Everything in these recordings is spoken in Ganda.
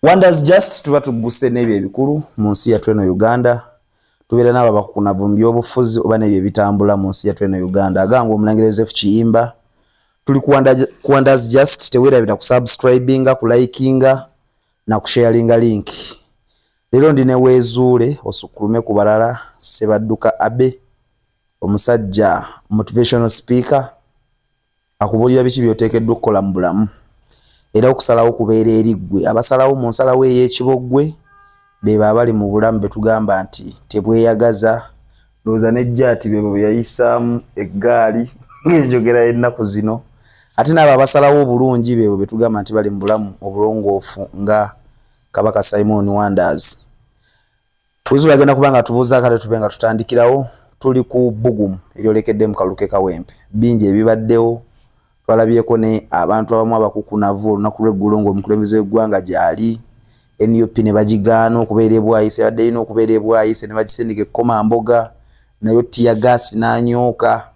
Wonders Just tuba tugguse n'ebyo ebikulu mu nsi yattu eno Uganda. Tubeera n'abo abakukunavu mu byobufuzi oba n'ebyo ebitambula mu nsi yattu eno Uganda. Aganga omulangira Joseph Kiyimba, tuli ku Wonders Just. Teweerabira kusubscribinga, kulikinga na kusharinga link. Leero ndi ne Weezuule osukkulume ku balala, Ssebadduka Abe, omusajja motivational speaker, akubuulira biki by'oteekeddwa okukola mu bulamu era okusalawo kubeera eri ggwe. Abasalawo mu nsalawo ey'ekiboggwe beba abali mu bulamu betugamba nti tebweyagaza. Ndowooza nejjaati bebo bye yayisaamu eggaali ng'enjogera y'ennaku zino. Ate n'abo abasalawo obulungi bebo betugamba nti bali mu bulamu obulongoofu nga Kabaka Simon Wonders. Weezuule agenda kuba nga tubuuzaako ate tube nga tutandikirawo. Tuli ku bbugumu eryolekedde mu kalulu k'e Kawempe. Bingi ebibaddewo, twalabyeko ne abantu abamu abakukunavu olunaku lw'eggulo ng'omukulembeze w'eggwanga gy'ali, NUP ne bagigaana okubeera e Bwaise, yabadde erina okubeera e Bwaise ne bagisindika e Komamboga, nayo teargas n'anyooka.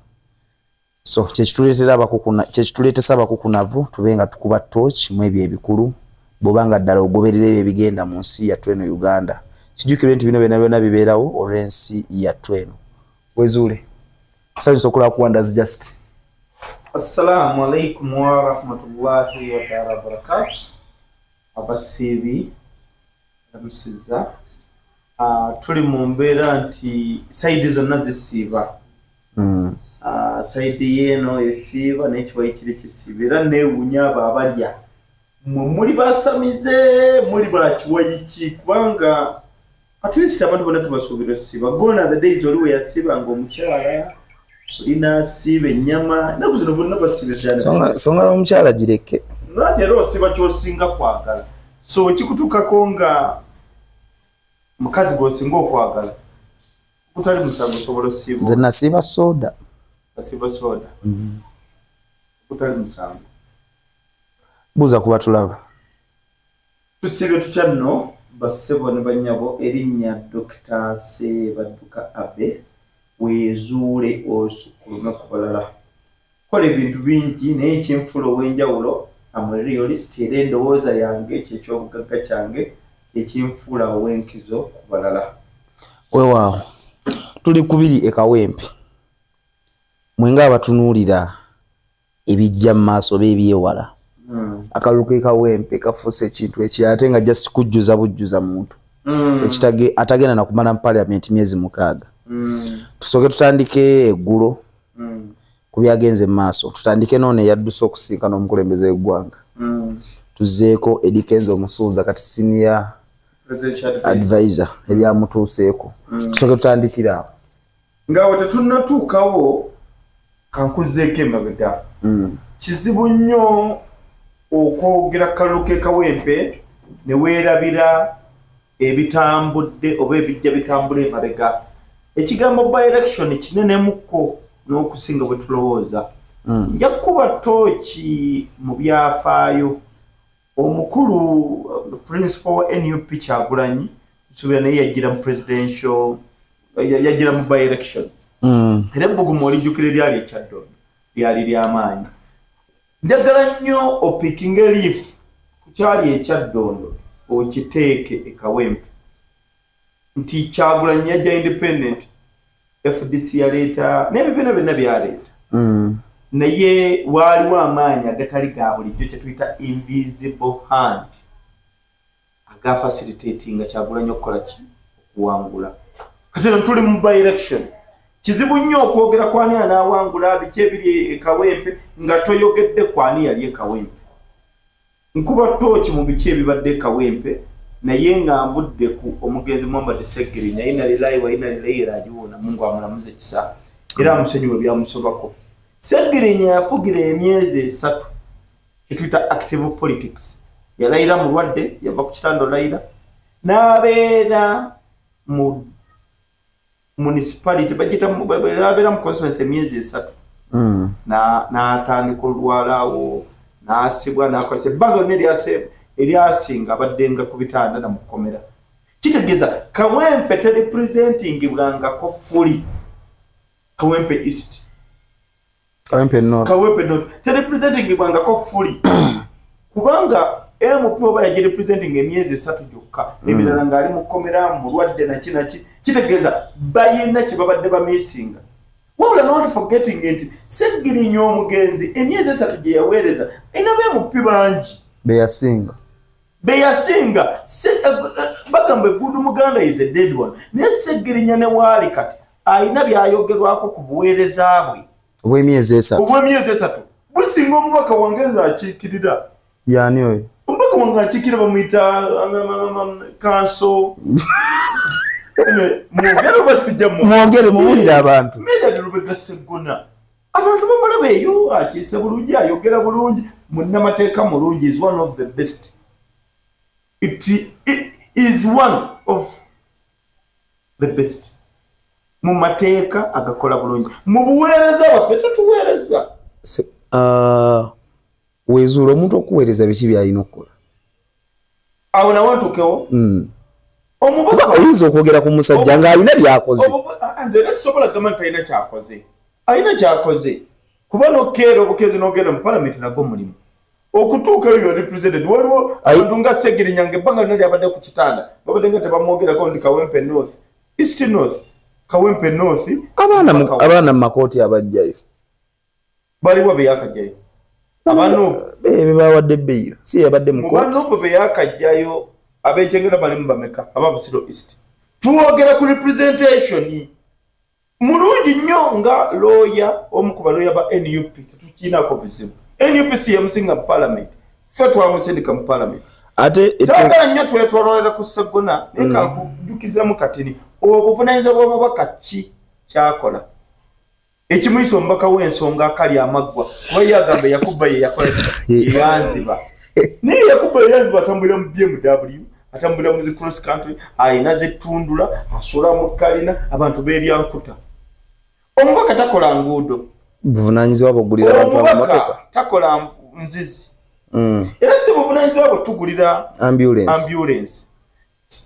So kyekituleetesa abakukunavu tube nga tukuba torch mu ebyo ebikulu, bw'oba nga ddala ogoberera ebyo ebigenda mu nsi yattu eno Uganda. Kijjukirwe nti bino byonna byonna bibeerawo olw'ensi yattu eno. Weezuule, kusanyusa okulaba ku Wonders Just. Assalamu alaikum warahmatullahi wataala wabarakatu. Abasiibi lamusiza. Tuli mu mbeera nti side zonna zisiiba. Side yeeno esiiba n'ekiwayi kiri kisiiba, era neewuunya abo abalya. Mmwe muli basamize, muli bakiwayi ki? Kubanga at least abantu bonna tubasuubira osiiba. Gone are the days oli we yasiiba ng'omukyala olina asiiba ennyama, ennaku zino bonna basiiba ebyana. Songa n'omukyala gireke. Ate era osiiba ky'osinga kwagala, so kikutuukako nga mukazi gw'osinga okwagala kutali musango osobola osiiba. Nze nasiiba soda. Asiiba soda kutali musango. Buuza kuba tulaba. Tusiibye tutya nno bassebo ne bannyabo? Erinnya Dr. Ssebadduka Abe, weezuule osukkulume ku balala. Kola ebintu bingi naye ekyenfula ow'enjawulo, am a realist, era endowooza yange kyekyobugagga kyange, kyekinfuula ow'enkizo ku balala. Weewaawo, tuli kubiri e Kawempe. Mwe ng'abatunuulira ebijja mu maaso oba ebyewala, akalulu k'e Kawempe kafuuse ekintu ekirala ate nga just kujjuza bujjuza muntu atagenda na kumala mu parliament myezi 6. Tusooke tutandike eggulo ku byagenze mu maaso. Tutandike n'ono eyadduse okusinkana omukulembeze w'eggwanga. Tuzzeeko Eddy Kenzo Omusuuza, kati senior advisor, ebyamutuuseeko. Tusooke tutandikire awo. Nga we tetunnatuukawo, kankuzzeeko emabega. Kizibu nnyo okwogera kalulu k'e Kawempe ne weerabira ebitambudde oba ebijja bitambula emabega. Ekigambo by election kinenemukko n'okusinga bwe tulowooza. Nja kukuba tooki mu byafaayo. Omukulu principal wa NUP Kyagulanyi, nsuubira naye yajjira mu presidential, yajjira mu by election. Era ebbugumu olijjukira eryali ekyaddondo lyali lyamaanyi. Njagala nnyo opickinga leaf ku kyali ekyaddondo okiteeke e Kawempe nti Kyagulanyi yajja independent, FDC yaleeta n'ebibiina byonna byaleeta, naye waaliwo amaanyi agatali ga bulijjo kye tuyita invisible hand agafacilitatinga Kyagulanyi okukola ki? Okuwangula. Kati eno tuli mu by election. Kizibu nnyo okwogera kwani anaawangula, biki ebiri e Kawempe nga toyogedde kwani yali e Kawempe. Nkuba tooki mu biki ebibadde e Kawempe, naye nga nvudde ku omugenzi Muhammad Ssegirinya, inna lillahi wa inna ilaihi rajiuna, Mungu amulamuze kisa era amusonyiwe byamusobako. Ssegirinya yafugira emyezi 3 kyetuyita active politics. Yalayira mulwadde, yava ku kitanda olayira n'abeera mu municipality bagiyita n'abeera mu constituency emyezi 3. N'atandika olwalawo, n'asibwa, n'akola ki, ebbanga lyonna eryasinga abaddenga ku bitanda na mu kkomera. Kitegeeza Kawempe terepresentingibwangako fully. Kawempe East, Kawempe North, Kawempe North terepresentingibwangako fully, kubanga MP oba yagirepresenting emyezi 3 gyokka, emirala ng'ali mu kkomera, mulwadde, naki naki, kitegeeza bayina kye babadde bamisinga. Wabula not forgetting nti Ssegirinya omugenzi emyezi 3 gye yaweereza alina ba MP bangi beyasinga. Bagamba good Muganda is a dead one, naye Ssegirinya ne waali kati alina byayogerwako ku buweereza bwe obw'emyezi 3, obw'emyezi 3 businga omubaka wange nze akiikirira. Yani oyo omubaka wange akiikirira bamuyita kanso. Mwogere oba sijja mwogere, muwulire abantu. Medard Lubega Sseggona abantu bamulaba eyo, akiise bulungi, ayogera bulungi, munnamateeka mulungi, is one of the best. It is one of the best mu mateeka agakola bulungi, mu buweereza bwaffe tatuweereza. Wezuula omuntu okuweereza biki byalina okukola? Awo nawe ntuukewo. Omubaka oyinza okwogera ku musajja ng'alina byakoze. Nze era sisobola kugamba nti talina kyakoze. Alina kyakoze. Kuba n'okeera obukeezi n'ogenda mu palamenti nagwo mulimu. Okutuukayo yo represented. Waliwo abantu nga Ssegirinya ng'ebbanga lyonna lyabadde ku kitanda, babadde nga tebamwogerako nti Kawempe North, East North, Kawempe North. Abaana mu makooti abajjayo. Baliwa be yakajjayo. Be bawadde bbeiro. Si yabadde mu kooti. Mu banuupu be yakajjayo ab'ekyengera balimu bameka aba Busiro East. Tuwogera ku representation. Mulungi nnyo nga lawyer, omu ku balooya ba NUP, tetukiinaako buzibu. NUP si yamusinga mu parliament. Ffe twamusindika mu parliament. Ate saagala nnyo twetwalolera ku Sseggona, naye kankujjukizamu katini obuvunaanyizibwa bw'omubaka ki kyakola ekimuyisa omubaka w'ensonga akali amaggwa, kuba ye agamba Yakuba ye yakola yeyanziba. Naye Yakuba yeyanziba atambulira mu BMW, atambulira mu zi cross country, alina zetundula, asula mu kalina, abantu beerya nkuta. Omubaka takola nguudo, buvunaanyizibwa bw'okugulira abantu amamotoka. Omubaka takola nzizi. Era si buvunaanyizibwa bwe tugulira ambulance.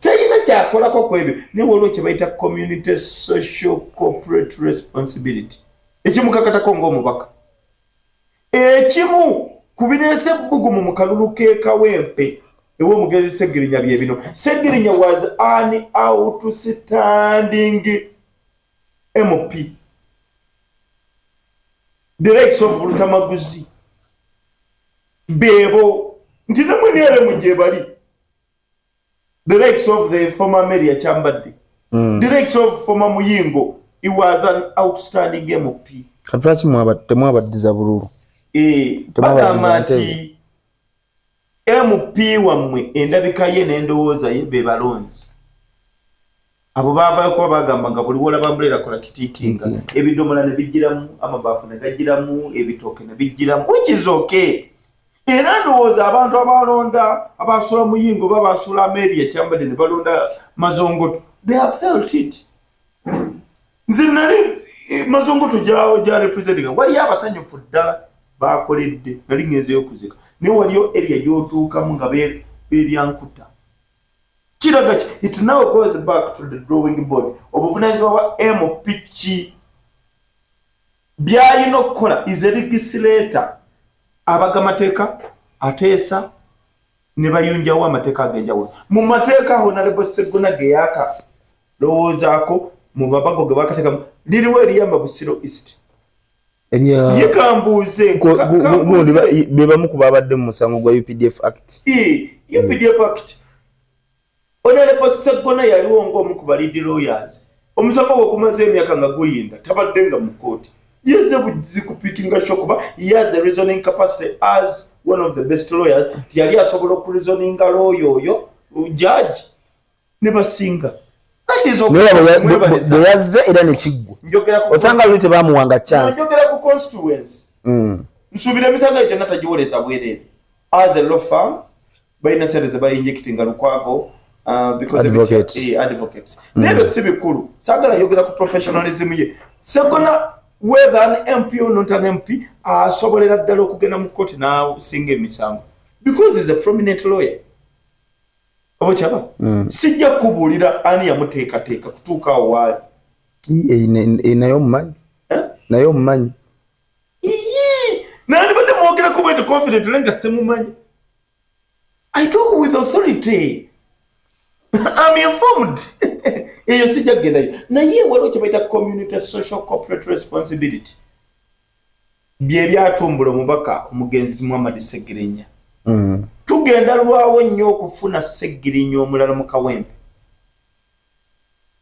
Talina kyakolako ku ebyo, naye waliwo kye bayita community social corporate responsibility ekimukakatako ng'omubaka. Ekimu ku bireese ebbugumu mu kalulu k'e Kawempe ew'omugenzi Ssegirinya bye bino. Ssegirinya was an outstanding MP. The likes of Lutamaguzi bebo nti namwe NRM gye bali. The likes of the former Mary Kyambadde, the likes of former Muyingo, he was an outstanding MP. Kati lwaki temwabaddiza bululu? Bagamba nti MP wammwe endabika ye n'endowooza ye be balonzi. Abo baavayo kuba bagamba nga buli w'olaba mbuleera kola kitiikinga, ebidomola ne bijjiramu, amabaafu ne gajjiramu, ebitooke ne bijjiramu, which is okay. Era ndowooza abantu abalonda abasula Muyingo oba abasula Amelia Kyambadde ne balonda Mazongoto, they have felt it. Nze nali Mazongoto gya representing, waliyo abasanyufu ddala bakoledde, nali ngenzeyo okuzika, naye waliyo area gy'otuukamu nga beerya nkuta. Kiraga ki? It now goes back to the drawing board. Obuvunaanyizibwa bwa MP ki by'alina okukola is a legislator. Abaga mateeka, ateesa, ne bayunjawo amateeka ag'enjawulo. Mu mateeka Honorable Sseggona ge yaaka lowoozaako mu mabago ge baakateekamu, liriwo eriyamba Busiro East. Ye kambuuze, Be bamu ku babadde mu musango gwa UPDF Act. UPDF Act. Honorable Sseggona yaliwo ng'omu ku ba lead lawyers. Omusango gwe gumaze emyaka nga guyinda, tabadde nga mu kkooti. Yeze buzikupikinga sho kuba he has the reasoning capacity as one of the best lawyers. Yali asobola okureasoninga lawyer oyo, judge, ne basinga. That is okay. Bwe yazze era ne kiggwa. Osanga luli tebamuwanga chance. Njogera ku constituency. Nsuubira emisango egyo gyonna tagiwoleza bwereere. As a law firm, balina ssente ze balinjectinga Lukwago, because advocates. Advocates. Naye si bikulu. Saagala yogera ku professionalism ye. Sseggona whether an MP or not an MP, asobolera ddala okugenda mu kkooti n'asinga emisango. Because he's a prominent lawyer. Oba kyaba? Sijja kubuulira ani yamuteekateeka kutuuka awo waali. Naye omumanyi? Naye omumanyi? Nandibadde mwogerako bwenti confident naye nga simumanyi. I talk with authority. I'm informed. Eyo sijja kugendayo, naye waliwo kye bayita community social corporate responsibility, bye byatumbula omubaka omugenzi Muhammad Segirinya. Tugenda lwawo nnyo okufuna Segirinya omulala mu Kawempe.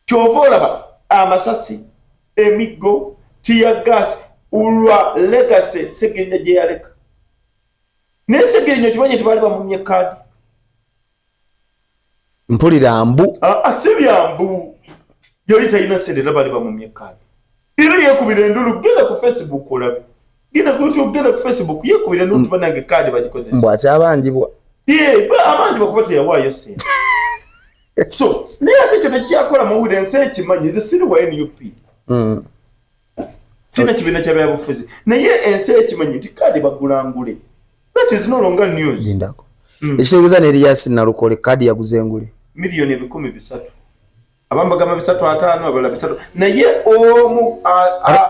Kyova olaba amasasi, emiggo, tear gas, olwa legacy Segirinya gye yaleka. Naye Segirinya okimanyi nti baali bamumye kaadi? Mpulira mbu. Si byambu, yali talina sente, era baali bamumye kaadi. Era yeekubira endulu, genda ku Facebook olabe, genda ku YouTube, genda ku Facebook, yeekubira endulu nti bannange kaadi bagikoze. Mbu akyabanjibwa. Abangi bakuba teyawaayo sente. So naye ate ekyo tekyakola mawulire, ensi ekimanyi. Nze siri wa NUP, sina kibiina kya byabufuzi, naye ensi ekimanyi nti kaadi bagulangule. That is no longer news. Lindako. Ekitegeeza ne Erias Nalukole kaadi yaguze engule? 300,000,000. Abamu bagamba 350, abalala 300, naye omu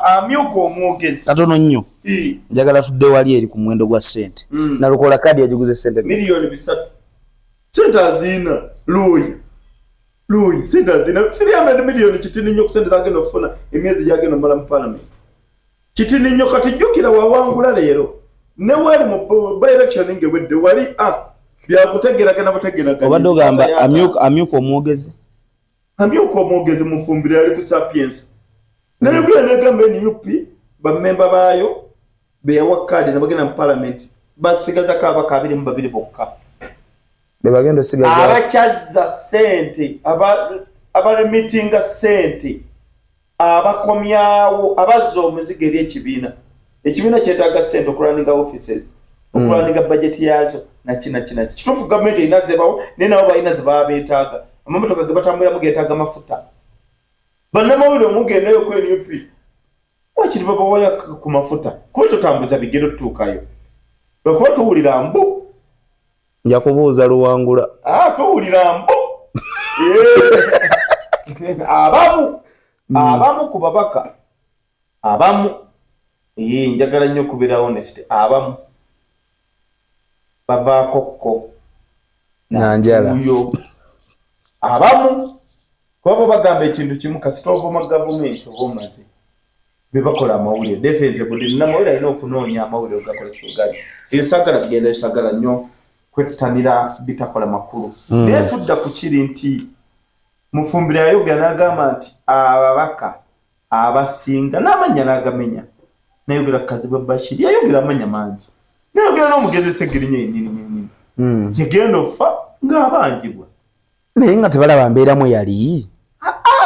amyuka omwogezi. Katono nnyo. Njagala tudde wali eri ku muwendo gwa ssente. Nalukola kaadi yagiguze ssente? 3 million. Sente aziina, luuyi luuyi, sente aziina. 300 million kitini nnyo ku sente zagenda okufuna emyezi gyagenda omala mu parliament. Kitini nnyo. Kati jjukira wawangula leero, ne wali mu by-election ng'ewedde wali a byakutegeragana butegeragana. Obadde ogamba amyuka omwogezi? Amyuka omwogezi Mufumbiro yali ku Sapiens, nayogera negamba NUP bammemba baayo beyawa kaadi nebagenda mu parliament basigazako abaka 22 bokka. Bebagenda osigaza? Abakyazza sente, abaremitinga sente, abakomyawo, abazza omuzigo eri ekibiina. Ekibiina kyetaaga sente okurunninga offices, okurunninga budget yaazo, naki naki naki. Kituufu gavumenti erina zebawo, naye nabo balina ze baba beetaaga. Amamotoka ge batambuliramu geetaaga mafuta. Bannamawulire omugendayo ku NUP, wakiri babawaya ku mafuta, kuba totambuza bigere otutuukayo, lwakuba tuwulira mbu. Nja kubuuza Luwangula. Ah, tuwulira mbu abamu abamu ku babaka abamu, njagala nnyo okubeera honest, abamu bavaako kko Nanjala. Uyo. Abamu kuba bo bagamba ekintu kimu, kasita ovuma gavumenti oba omaze. Be bakola amawulire, definitely buli namawulire alina okunoonya amawulire ogakola kyogali. Eyo saagala kugenda, sagala nnyo kwettanira bitakola makulu. Naye tudda ku kiri nti Mufumbiro yayogera n'agamba nti ababaka abasinga n'amannya n'agamenya, nayogera Kazibwe Bashiri, yayogera amannya mangi, nayogera n'omugezi Segirinya yennyini yennyini, yagenda ofa ng'abanjibwa. Naye nga tebalaba mbeeramu yali.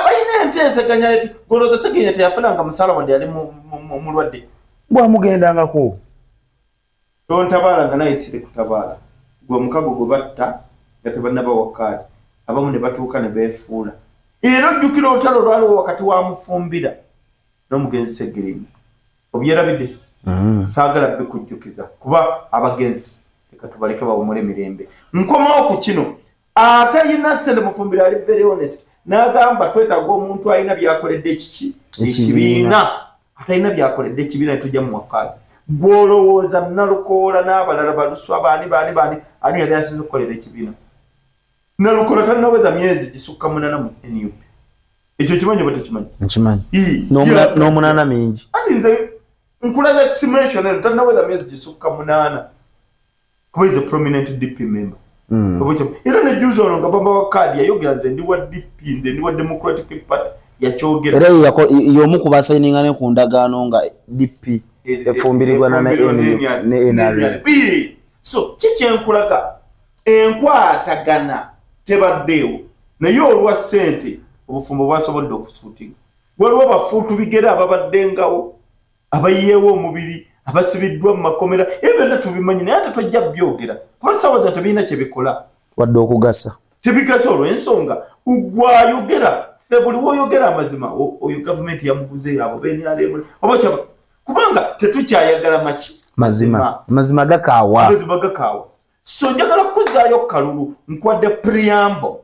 Balina enteeseganya. Golooza Segirinya teyafunanga musala wadde yali mulwadde? Bwamugendangako. Tontabaala nga naye siri kutabaala. Gwe omukago gwe batta nga tebannabawa kaadi, abamu ne batuuka ne beefuula. Era ojjukira olutalo olwaliwo wakati wa Mufumbira n'omugenzi Segirinya, obyerabidde? Saagala bikujjukiza kuba abagenzi leka tubaleke bawumule emirembe. Nkomawo ku kino, atayina ssente, Mufumbira ali very honest n'agamba twetaaga omuntu alina byakoledde ekiki? Ekibiina. Atalina byakoledde ekibiina tujja muwa kaadi. Gwolowooza Nalukoola n'abalala baluswa baani baani baani, ani yali asinza okukolera ekibiina? Nalukoola talinaweza myezi gisukka 8 mu NUP. Ekyo kimanyi oba tekimanyi? Nkimanyi. N'omunaana mingi. Ati nze nkulaza estimation eno, talinaweza myezi gisukka 8, kuba is a prominent DP member. Era nejuzi ono nga babawa kaadi yayogera, nze ndi wa DP, nze ndi wa Democratic Party, yakyogera. Era y'omu ku basayininga ne ku ndagaano nga DP efumbirirwa ne NRM. So kikyenkulaga, enkwatagana tebaddeewo, naye olwa ssente obufumbo bwasobodde okusuutinga. Waliwo bafuutu bigere ababaddengawo abayiyeewo omubiri, abasibiddwa mu makomera. Ebyo byonna tubimanyi, naye ate tojja byogera kuba sawaza tebirina kyebikola. Wadde okugasa. Tebigasa, olw'ensonga gwayogera ffe buli woyogera amazima oyo gavumenti yamuguze, abo benrm oba kyaba, kubanga tetukyayagala maki? Mazima, mazima gakaawa. Amazima gakaawa. So njagala kukuzaayo kalulu, nkwadde preamble.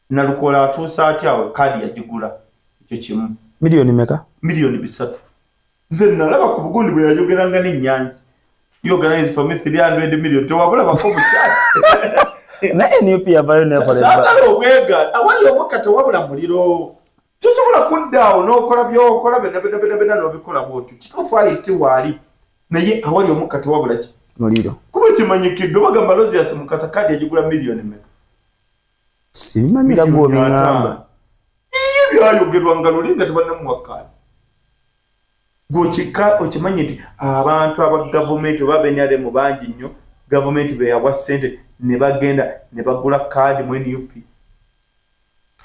Nalukola atuusa atya awo? Kaadi yagigula, ekyo kimu. Miliyoni meka? 3 million. Nze nalaba ku bugundi bwe yayogeranga n'ennyanja, you organize for me 300 million, tewabulabako bukyali. Naye NUP yavayo nekola saagala obwegaana. Awali omukka tewabula muliro. Tosobola kuddaawo n'okola by'okola byonna byonna byonna byonna n'obikola bw'otyo. Kituufu ayiti waali, naye awali omukka tewabula ki? Muliro. Kuba kimanyikiddwa, bagamba Aloysius Mukasa kaadi egigula miliyoni meka? Simanyira gw'obiŋŋamba. Iye byayogerwa nga luli nga tebannamuwa kaadi. Gw'okika okimanyi nti abantu aba gavumenti oba ab'NRM bangi nnyo, gavumenti be yawa ssente ne bagenda ne bagula kaadi mu NUP.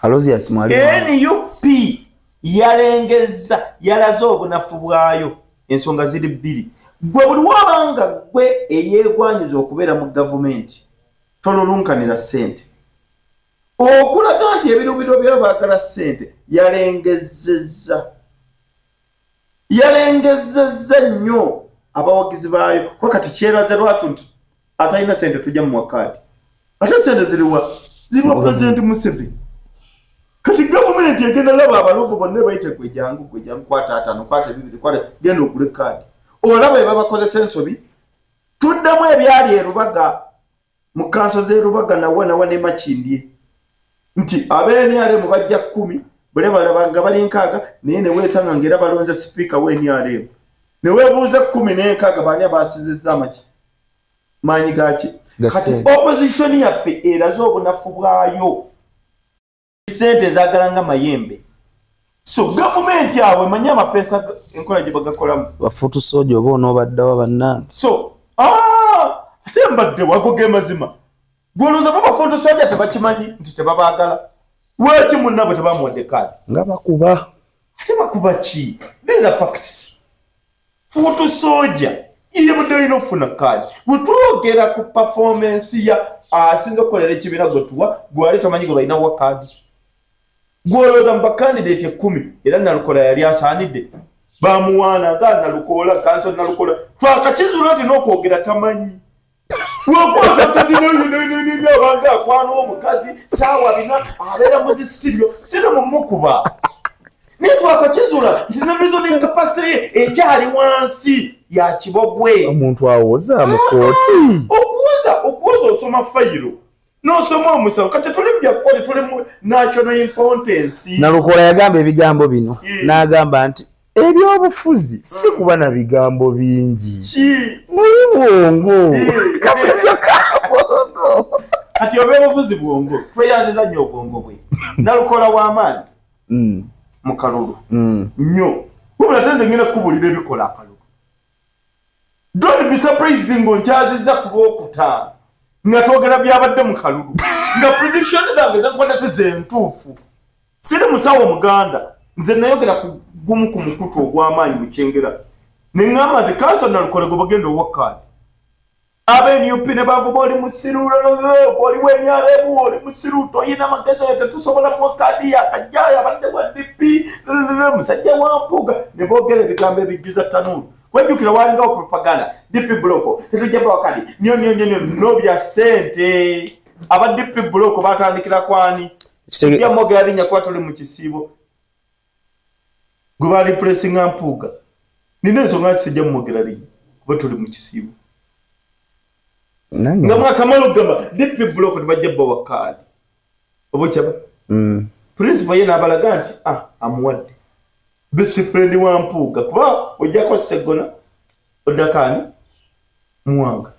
Aloysius mwalimu. NUP yalengezza, yalaze obunafu bwayo. Ensonga ziri bbiri. Gwe buli wabanga gwe eyeegwanyiza okubeera mu gavumenti, tolulunkanira ssente. Okulaga nti ebirubiro byayo baagala ssente, yalengezezza. Yalengezezza nnyo abawagizi baayo. Kuba kati kyeraze lwatu nti atalina ssente tujja muwa kaadi. Ate ssente ziriwa? Ziriwa Pulezidenti Museveni. Kati gavumenti egenda laba abaluvu bonna bayite gwe jangu, gwe jangu, kwata 5, kwata 2, kwata, genda ogule kaadi. Olaba bwe babakozesa ensobi, tuddamu ebyali e Rubaga, mu kanso z'e Rubaga nawa nawa ne Makindye. Nti ab'NRM bajja 10, bwe balaba nga bali 6, naye ne weesanga ng'era balonze sipiika w'NRM. Ne weebuuza 16 baani abaasizizza amaki? Maanyi gaki? Kati opposition yaffe eraze obunafu bwayo. Ssente zaagala nga mayembe. So gavumenti awo emanyi amapeesa enkola gye bagakolamu. Bafuutu soja oba onoobaddewa bannange. So, ate mbadde wago ge mazima. Gw'olowooza bo bafuutu soja tebakimanyi nti tebabaagala. Lwaki munnabwe tebamuwadde kaadi? Nga bakuba. Ate bakuba ki? These are facts. Fuutu soja ye budde olina okufuna kaadi. Bwe twogera ku performance ya asinza okukolera ekibiina gwe tuwa, gwali tomanyi gwe balina wa kaadi. Gw'olowooza mu bakandidate 10 era Nalukola yali asaanidde. Bamuwaana nga Nalukola, kanso Nalukola. Twakakizuula nti n'okwogera tamanyi. Wekwata abanga akwana omukazi saawa bina abeera mu zi studio, sina mumukuba. Naye twakakizuula nti ne reasoning capacity ye ekyali wansi ya kibogwe. Omuntu awoza mu kkooti. Okuwoza osoma fayiro. N'osoma omusango. Kati tuli mu bya kkooti, tuli mu national importance. Nalukola yagamba ebigambo bino. N'agamba nti ebyobufuzi si kuba na bigambo bingi. Buli bwongo. Kasajja ka bwongo. Kati obyobufuzi bwongo. Tweyanziza nnyo obwongo bwe. Nalukola w'amaanyi. Mu kalulu. Nnyo. Wabula ate nze ngenda kukubuulira ebikola akalulu. Don't be surprised ng'onkyazizza ku Lwokutaano nga twogera byabadde mu kalulu. Nga prediction zange zankwata tezentuufu. Siri musawo Muganda. Nze nayogera ku gumu ku mukutu ogw'amaanyi mu Kyengera. Ne ŋŋamba nti kanso Nalukola gwe bagenda owa kaadi. Aba NUP ne bavuba oli musiru, oli w'NRM, oli musiru, toyina magezi oyo tetusobola muwa kaadi yakajjayo abadde wa DP, musajja wa Mpuuga. Ne boogera ebigambo ebijjuza ttanuulu. Wejjukira walingawo propaganda, DP block, tetujja bawa kaadi, nnyo nnyo nnyo nnyo, no bya ssente. Aba DP block batandikira kwani? Yamwogera linnya kuba tuli mu kisiibo. Gwe baali pulesinga Mpuuga. Nina ensonga lwaki sijja mumwogera linnya kuba tuli mu kisiibo. Nga mwakamala okugamba DP block tebajja bawa kaadi. Oba okyaba? Principal ye n'abalaga nti amuwadde. Best friend wa Mpuuga kuba ojjako Sseggona oddako ani? Muwanga.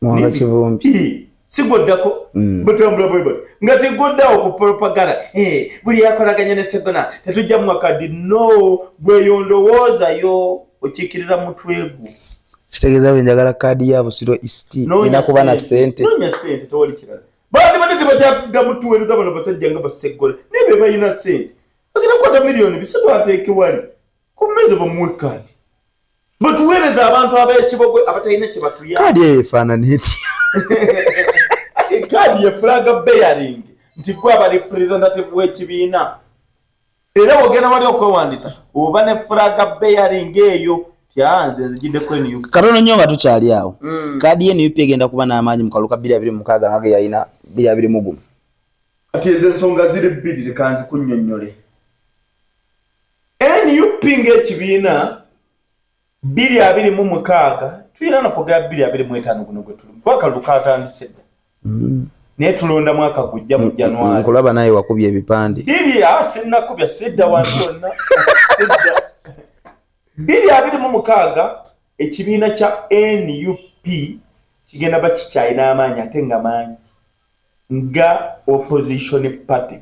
Muwanga Kivumbi. Si gwoddako batambula bwe bati. Nga tegoddawo ku propaganda. Buli yakolaganye ne Sseggona tetujja muwa kaadi. No, gwe ndowoozayo okiikirira mutwe gwo. Kitegeeza bwe njagala kaadi ya Busiro East erina kuba na ssente. Noonya ssente tewali kirala. Baali badde tebakyaddamu tuweereza bano basajja nga ba Sseggona. Naye be balina ssente. Bagenda kukwata miliyoni 3 ateeke wali. Ku mmeeza bamuwe kaadi. Batuweereza abantu ab'ekibogwe abatalina kye batuyamba. Kaadi eyo efaanana etya? Ate kaadi ye flag bearing nti gwe aba representative w'ekibiina. Era w'ogenda wali okwewandiisa oba ne flag bearing eyo tyanze nzigiddeko NUP. Katono nnyo nga tukyali awo. Kaadi ye NUP egenda kuba n'amaanyi mu kalulu ka 2026 nga ge yalina 2021. Kati ezo ensonga ziri bbiri leka nzikunnyonnyole. NUP ng'ekibiina 2026 tulina nokwogera 2025 guno gwe tulimu, kuba akalulu katandise dda. Naye tulonda mwaka gujja mu January. Nkulaba naye wakubye ebipande. Biri sinnakubya, sidda wantu wonna, sidda. 2026 ekibiina kya NUP kigenda ba kikyalina amaanyi, ate nga mangi nga opposition party.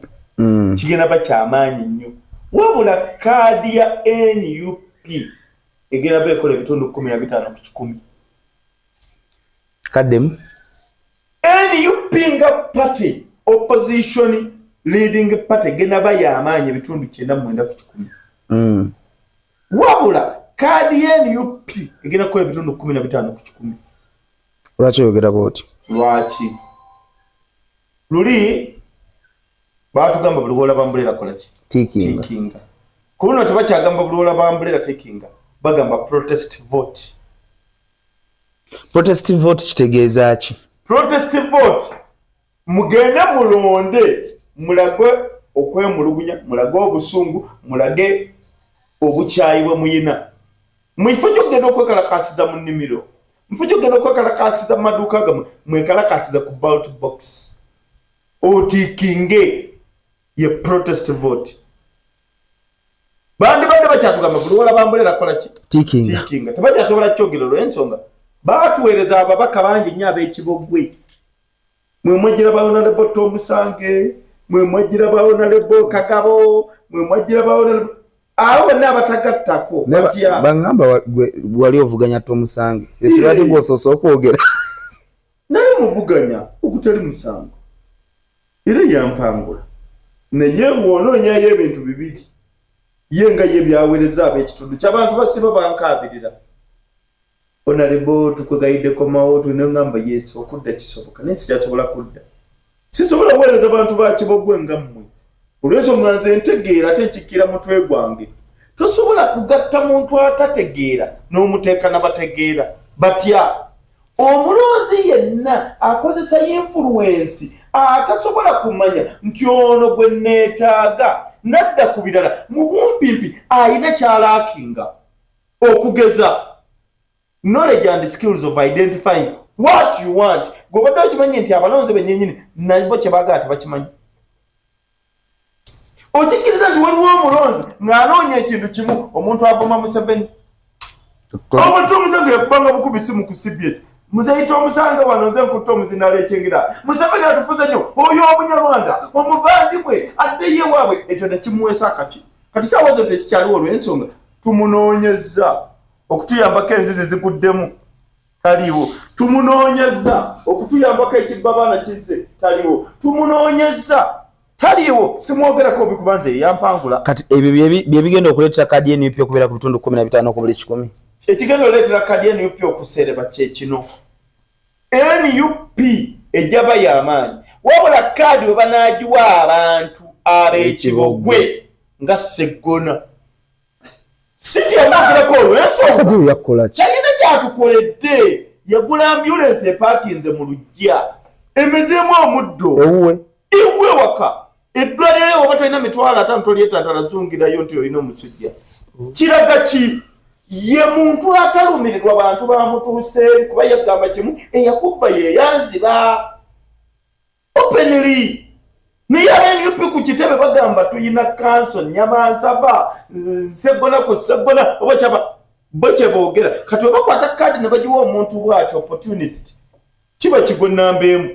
Kigenda ba kyamaanyi nnyo, wabula kaadi ya NUP egenda ba ekola ebitundu 15 ku kikumi. Kaddemu. NUP nga party, opposition leading party, egenda ba y'amaanyi ebitundu 99 ku kikumi. Wabula kaadi ya NUP egenda kukola ebitundu 15 ku kikumi. Lwaki oyogera bw'otyo? Lwaki? Luli baatugamba buli lw'olaba umbrella kola ki? Tiikinga. Tiikinga. Ku luno tebakyagamba buli lw'olaba umbrella tiikinga, bagamba protest vote. Protest vote kitegeeza ki? Protest vote, mugende mulonde, mulage okwemulugunya, mulage obusungu, mulage obukyayi bwe muyina. Mu kifo ky'okugenda okwekalakaasiza mu nnimiro, mu kifo ky'okugenda okwekalakaasiza mu maduuka gammwe, mwekalakaasiza ku ballot box. Otiikinge ye protest vote. Bandibadde bakyatugamba buli lw'olaba umbrella kola ki? Tiikinga. Tiikinga. Tebakyasobola kyogera olw'ensonga baatuweereza ababaka bangi nnyo ab'ekibogwe. Mwe mwagira ba Honorable Tomusange, mwe mwagira ba Honorable Kagabo, mwe mwagira ba Honorable, abo bonna abatagattako batya. Bangamba wali ovuganya Tomusange, lwaki gw'osoose okwogera? Nali muvuganya ogutali musango, era yampangula. Naye bw'onoonyayo ebintu bibiri, ye nga ye byaweereza ab'ekitundu ky'abantu basiba bankaabirira. Honorable tukwegayidde komawo, tulina ngamba yes, okudda kisoboka, naye sikyasobola kudda. Sisobola kuweereza bantu ba Kibogwe nga mmwe. Olw'ensonga nze ntegeera ate nkikkira mutwe gwange. Tosobola kugatta muntu atategeera n'omuteeka n'abategeera. Batya? Omulonzi yenna akozesa influence atasobola kumanya nti ono gwe neetaaga nadda ku birala, mu bumpimpi ayina kyalaakinga. Okugeza knowledge and skills of identifying what you want. Gw'obadde okimanyi nti abalonzi bennyini nabo kye baagala tebakimanyi. Okikkiriza nti waliwo omulonzi ng'anoonya ekintu kimu, omuntu avuma Museveni. Omuntu omusango yakubanga bukubi simu ku CBS. Muzeeyi Tomusange wano nze nkutta omuzindaalo ekyengera. Museveni atufuze nnyo, oyo Omunyarwanda, omuvandimwe, addeyo ewaabwe. Ekyo ne kimuweesa akaki. Kati saawa zo tekikyaliwo olw'ensonga tumunoonyezza okutuyambako enzizi ziguddemu, taliiwo. Tumunoonyezza okutuyambako ekibba baana kizze, taliiwo. Tumunoonyezza, taliiwo. Simwogerako obi kuba nze yampangula. Kati ebyo bye bigenda okuleetera kaadi ya NUP okubeera ku bitundu 15 ku buli kikumi. Ekigenda oleetera kaadi ya NUP okusereba kye kino. NUP ejjaba y'amaanyi, wabula kaadi we banaagiwa abantu ab'ekibogwe nga Sseggona. Si kyemwogerako olw'ensonga. Yakukola ki? Kyalina kyatukoledde. Yagula ambulensi epaakinze mu luggya, emezeemu omuddo. Ewuwe. Iwe waka. Eddwaliro oba tolina 500,000 tolyetantala zungirayo nti olina omusujja. Kiraga ki? Ye muntu atalumirirwa bantu bamutuuse, kuba yagamba kimu, eyakubba ye yanziba. Openly. Naye aba NUP ku kitebe bagamba tuyina kanso Nyamansaba, Sseggona ku Sseggona, oba kyaba bo kye boogera. Kati bwe bakwata kaadi ne bagiwa omuntu bw'atyo opportunist, kiba kigwa nnamba emu.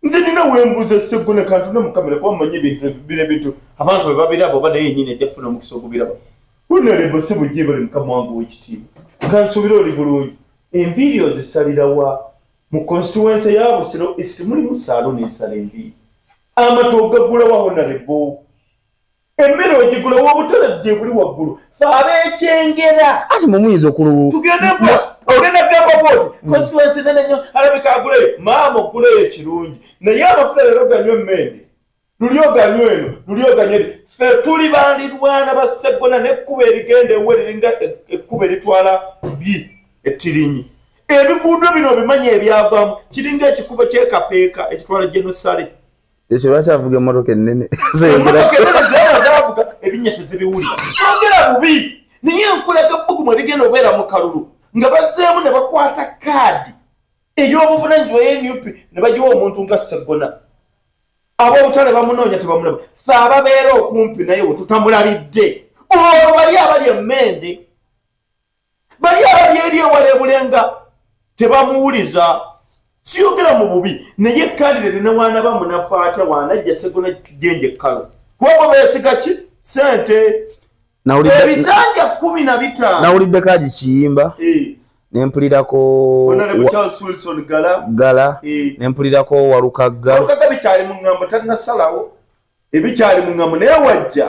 Nze nina wembuuza Sseggona, kantu ne mukamera kuba mmanyi ebintu bino ebintu abantu bwe babiraba oba naye yennyini ajja kufuna omukisa ogubiraba. Honorable si bugiibale mukama wange ow'ekitiibwa, nga nsuubira oli bulungi. Enviiri ozisalira wa? Mu constituency ya Busiro East mulimu saaluuni esala enviiri. Amata ogagula wa Honorable? Emmere ogigula wa? Obutale gye buli waggulu. Ffe ab'ekyengera. Ate mwe muyinza okulu Tugende mpola. Ogenda kugamba bw'oti, constituency nene nnyo, alabika aguleyo. Maama oguleyo kirungi. Naye amafuta leero ganywa emmende. Luli oganywa eno, luli oganywa eri. Ffe tuli balirwana ba Sseggona n'ekkubo erigenda ewuwe liringa ekkubo eritwala bi ettirinyi. Ebiguudo bino obimanyi ebyagwamu, kiringa ekikubo ky'ekapeeka ekitwala Genosale. Ekyo lwaki avuga emmotoka ennene? Emmotoka ennene zaba zavuga, ebinnya tezibiwulira. Sogera bubi. Naye nkulaga bbugumu erigenda obeera mu kalulu nga bazzeemu ne bakwata kaadi ey'obuvunaanyizibwa ya NUP ne bagiwa omuntu nga Sseggona. Ab'obutale bamunoonya tebamulaba. Ffe ababeera okumpi naye we tutamulabidde. Olwo bali abali emmende, bali abali eri ewala ebulenga tebamuwuliza. Siyogera mu bubi, naye candidate ne waanaba munafu atya waanajja Sseggona jenje kkalo. Kuba bo beesiga ki? Ssente. Ebisanja 15. Nawulidde Kaji Kiyimba. Nempulirako Honorable Charles Wilson Gala. Gala. Nempulirako Walukagga. Walukagga bikyali mu ŋŋambo tannasalawo. Ebikyali mu ŋŋambo naye wajja.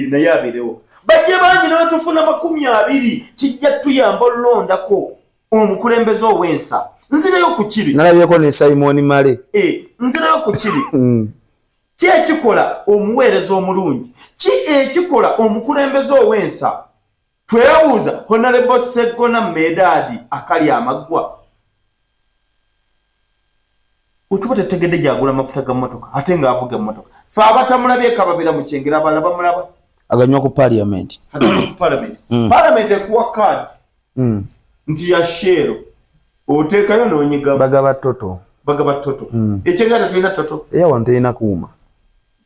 Naye abeerewo. Bajje bangi ne batufuna 20 kijja tuyamba olulondako omukulembeze ow'ensa. Nzireyo ku kiri. Nalabyeko ne Simon Male. Nzireyo ku kiri. Ki ekikola omuweereza omulungi? Ki ekikola omukulembeze ow'ensa? Twebuuza Honorable Sseggona Medadi akali amaggwa. Otuba tetegedde gy'agula amafuta ga mmotoka ate ng'avuga emmotoka. Ffe abatamulabyeko ababeera mu Kyengera abalala bamulaba. Aganywa ku parliament. Aganywa ku parliament. Parliament ekuwa kaadi nti ya Shell. Oteekayo n'onyigamu. Bagaba toto. Bagaba toto. Ekyengera tetulina toto. Era wano terina kuuma.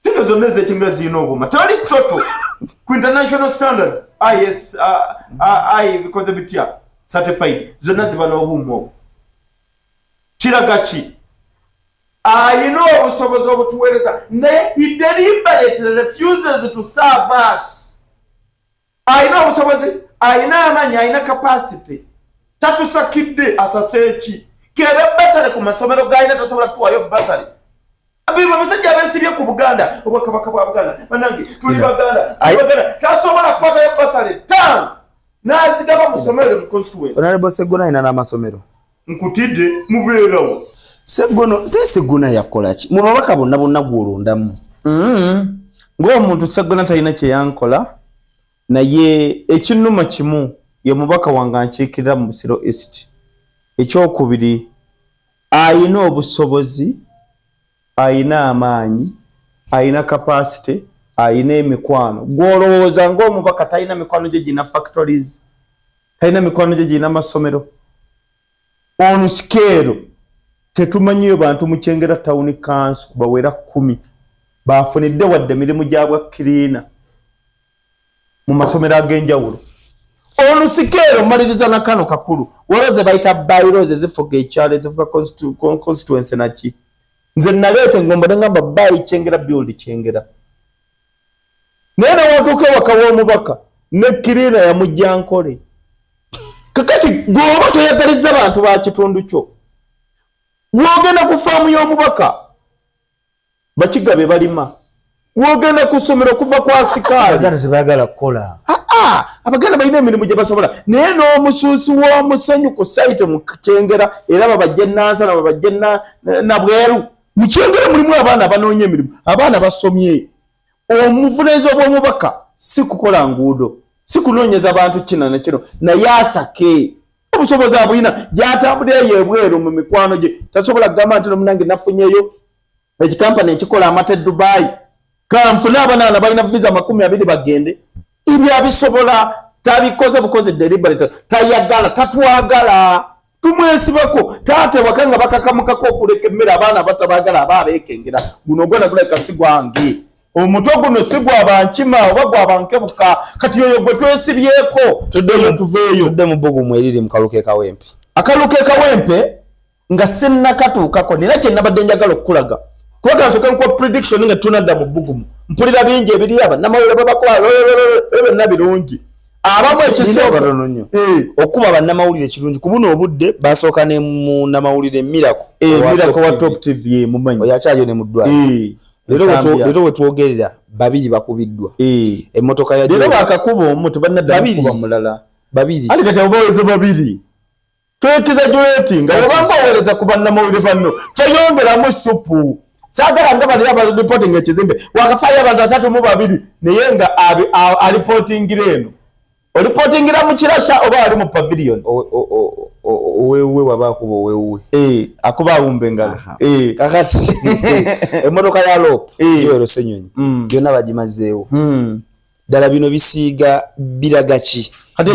Toto zonna ez'ekyengera zirina obuuma. Tewali toto. Ku international standards IS I bikoze bitya certified zonna ziba n'obuuma obwo. Kiraga ki? Ayina obusobozi obutuweereza naye he deliberately refuses to serve us. Ayina obusobozi, ayina amaanyi, ayina capacity. Tatusakidde asase ki? Kebe basale ku masomero g'ayina tasobola tuwayo basale. Abiba abasajja abeesibye ku Buganda, obwakabaka bwa Buganda, bannange tuli Baganda, tuli Baganda, tasobola kukwatayo basale ttaano n'azigaba mu ssomero mu constituency. Honorable Sseggona ayina n'amasomero. Nkutidde mubeerawo. Sseggona yakola ki? Mu babaka bonna bonna gw'olondamu. Ng'omuntu Sseggona talina kye yankola, naye ekinnuma kimu ye mubaka wange ankiikirira mu Busiro East. Ekyokubiri, ayina obusobozi, ayina amaanyi, ayina capacity, ayina emikwano. Gw'olowooza ng'omubaka talina mikwano gye gina factories, talina mikwano gye gina masomero. Ono sikeero tetumanyiyo bantu mu Kyengera Town Council bawera 10 bafunidde wadde emirimu gyabwa cleaner mu masomero ag'enjawulo. Ono sikeero mmaliriza na kano kakulu waloze bayita bylaws ezifuga ekyalo, ezifuga constituency naki. Nze naleeta engombo ne ngamba buy Kyengera, build Kyengera. Naye ne watuuka ewaka w'omubaka ne cleaner yamujja nkole. Kakati gw'oba toyagalizza bantu ba kitundu kyo, w'ogenda ku faamu y'omubaka bakiga be balima, w'ogenda ku ssomero kuva kwa sikaali. Abaganda tebaagala kukola. Abaganda balina emirimu gye basobola, naye n'omusuusi w'omusenyu ku site mu Kyengera era babajje Nansana, babajje Nabweru. Mu Kyengera mulimu abaana abanoonya emirimu, abaana basomye. Omuvunaanyizibwa bw'omubaka si kukola nguudo, si kunoonyeza bantu kino na kino, naye asake obusobozi abulina gy'atambulira yebweru mu mikwano gye. Tasobola kugamba nti nomunange nafunyeyo ekikampani ekikola amata e Dubai, kanfune abaana balina visa 20 bagende. Ebyo abisobola, tabikoze bukozi deliberate, tayagala, tatwagala, tumwesibako. Taata ewaka nga bakakamukako okuleka emmere abaana batabagala aba abeekengera. Guno gwana gulabika si gwange, omutwe guno si gwa bankima oba gwa bankebuka. Kati oyo gwe twesibyeko tuveeyo. Tudde mu bbugumu eriri mu kalu k'e Kawempe. Akalu k'e Kawempe nga sinnakatuukako, nina kye nabadde njagala okukulaga. Kuba kansooke nkuwa prediction nga tunadda mu bbugumu. Mpulira bingi ebiri aba nnamawulire babakola byonna birungi. Abamu ekisooka nnyo okuba bannamawulire kirungi ku buno obudde basooka ne munnamawulire Miracle. Miracle wa Top TV mumanyi. Oyo akyaliyo ne mu ddwaliro. Leero we twogerera babiri bakubiddwa. Emmotoka ya leero bakakuba omu tebannadda kukuba mulala. Babiri. Ate kati abo baweze babiri. Twekiza Juliet nga bw'obanga oweereza ku bannamawulire banno toyongeramu supu. Saagala nga bali abareportinga ekizimbe wakafaayo abantu 32 naye nga alipotingira eno. Olipotingira mu kirasha oba ali mu pavilion? Owewe waba akuba owewe. Akuba awumba engalo. Kakati emmotoka ya Lop Joel Ssenyonyi byonna bagimazeewo. Ddala bino bisiiga biraga ki? Kati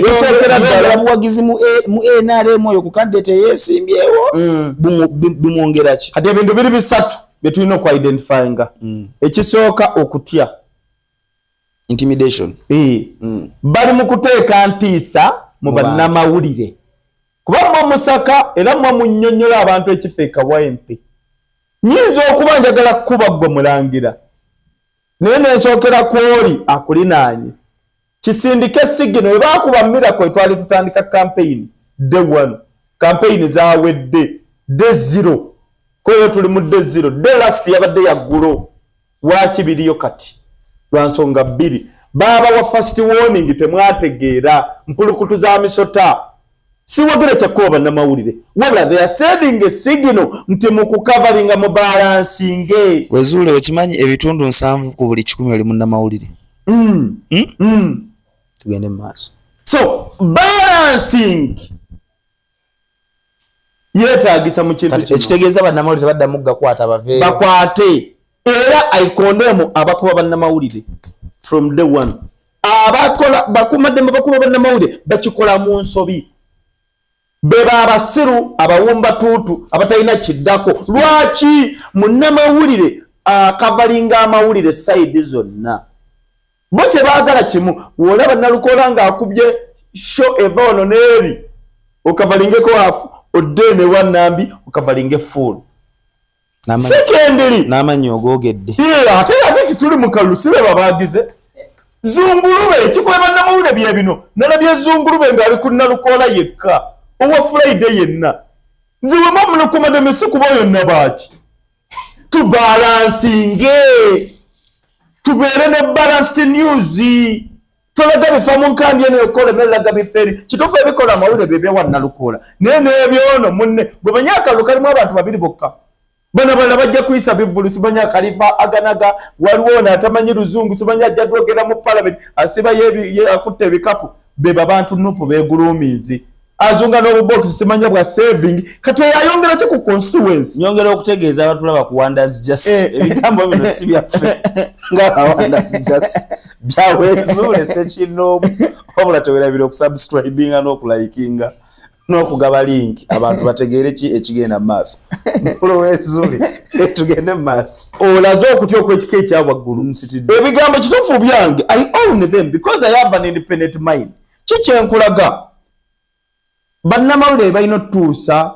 buwagizi mu NRM oyo ku candidate eyeesimbyewo bimwongera ki? Kati ebintu biri bisatu bye tulina okuidentifyinga. Ekisooka, okutya, intimidation. Bali mu kuteeka ntiisa mu bannamawulire, kuba mmwe musaka era mmwe munnyonnyola abantu ekifo ekawempe. Nyinza okuba njagala kukuba ggwe mulangira, naye nensookera kwoli akulinaanye kisindike signal. Bwe baakuba Miracle, twali tutandika campaign day one, campaign zawedde day zero, koyo tuli mu day zero, day last yabadde yaggulo. Lwaki biriyo kati? Lwa nsonga bbiri. Baabawa first warning, temwategeera mpulukutu za misota. Siwagera kyakkuba bannamawulire, wabula they are sending a signal nti mu kucoveringa, mu balancinge. Wezuule, okimanyi 70% ku buli 100 oli munnamawulire? Tugende mu maaso. So balancing yeetagisa mu kintu kino. Ekitegeeza bannamawulire tebaddamu gakwata, baveeyo. Bakwate. Era I condemn abakuba bannamawulire from day one. Abakola bakumaddembe bakuba bannamawulire bakikola mu nsobi, beba abasiru, abawumba tuutu, abatalina kiddako. Lwaki munnamawulire acoveringa amawulire side zonna? Bo kye baagala kimu. Wolaba Nalukoola ng'akubye show eva wano n'eri, ocoveringeko half, odde ne wanambi ocoveringe full. Secondly, n'amanyi ogoogedde. Ate tituli mu kalulu, si be babagize zungulube ekikola bannamawulire bye bino. Nalabye zungulube ng'ali ku Nalukoola yekka owa Friday yenna. Nze wema munokomademe sikuba oyo nabaaki. Tubalancinge, tubeere ne balanced news. Tolaga bifa mu nkambi eno ekola, nolaga biferi. Kituufu, ebikola amawulire byebyawa Nalukoola, naye n'ebyono munne gwe manyi akalulu kalimu abantu babiri bokka. Bano balala bajja kuyisa bivvulu, simanyi akalifa aganaga, waliwo ono atamanyi luzungu, simanyi ajja twogera mu palamenti, asiba akutte ebikapu. Beba bantu NUP beegulumiizi, azunga n'obubokisi simanya bwa saving. Kati eyayongera ki ku constituency? Nyongera okutegeeza abatulaba ku Wonders Just, ebigambo bino si byaffe nga Wonders Just, byawezuule sekinoomu. Wabula tewerabira okusubscribinga n'okulikinga n'okugaba link abantu bategeere ki ekigenda mu maaso. Mpulowezuule, tugende mu maaso. Olaze okutya okw'ekika ekyawaggulu. Nsitidde. Ebigambo kituufu byange, I own them because I have an independent mind. Kikyenkulaga, bannamawulire balina otutuusa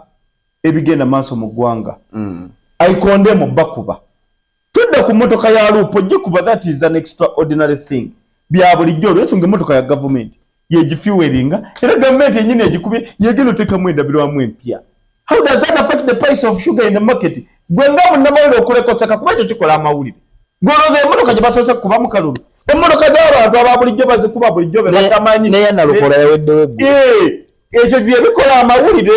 ebigenda maaso mu ggwanga. I condemn bakuba. Tudde ku mmotoka ya LUP, gikuba, that is an extraordinary thing. Bya bulijjo, olwensonga emmotoka ya gavumenti yegifuelinga, era gavumenti yenyini egikubye yegenda oteekamu endabirwamu empya. How does that affect the price of sugar in the market? Gwe nga munnamawulire okulekoseka, kuba ekyo kikola amawulire. Gwolowooza emmotoka gye basoose kukuba mu kalulu, emmotoka z'abantu aba bulijjo bazikuba bulijjo be batamanyi. Neya Nalukoola yaweddewo eggulo. Ekyo bye bikola amawulire.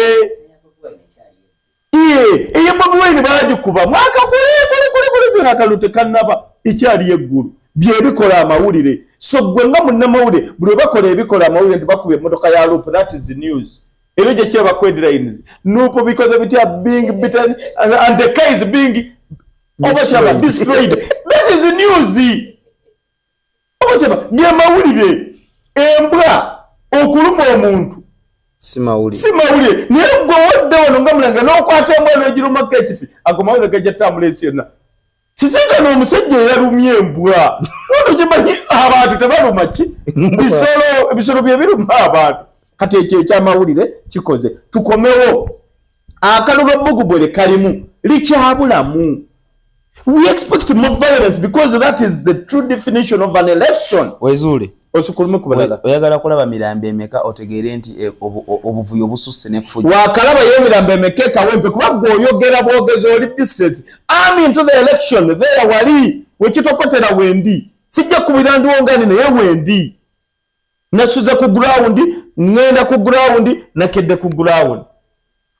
Eyo Bobi Wine bagikuba mwaka guli guli guli guli, akalulu tekannaba, ekyali eggulu. Byebikola amawulire. So gwe nga munnamawulire, buli bakola ebikola amawulire nti bakuba emmotoka ya LUP, that is the news. Era gye kyeba ku headlines, NUP bikoze bitya, being beaten and the car is being oba kyaba destroyed, that is the news. Oba kyaba ge mawulire. Embwa okuluma omuntu si mawulire. Si mawulire, naye gwe wadde wano nga mulanga n'okwata embwa n'ogirumako ekifi, ago mawulire gajja ttambula ensi yonna. Sisinkana omusajja eyalumye embwa. Wano kimanyi abantu tebaluma ki bisolo, ebisolo bye biruma abantu. Kati ekyo ekyamawulire kikoze. Tukomewo, akalulu obbugubwere kalimu likyabulamu. We expect more violence because that is the true definition of an election. Wezuule, osukulume ku balala. Oyagala kulaba mirambo emeka otegeere nti obuvuyo bususse n'effujjo? Wakalaba y'emirambo emeka ekawempe? Kuba gwe oyogera bwogezi, oli distance. I'm into the election there, wali wekitokotera wendi. Sijja kubira ndiwongani, naye wendi. Nasuze ku ground, ŋŋenda ku ground, nakedde ku ground.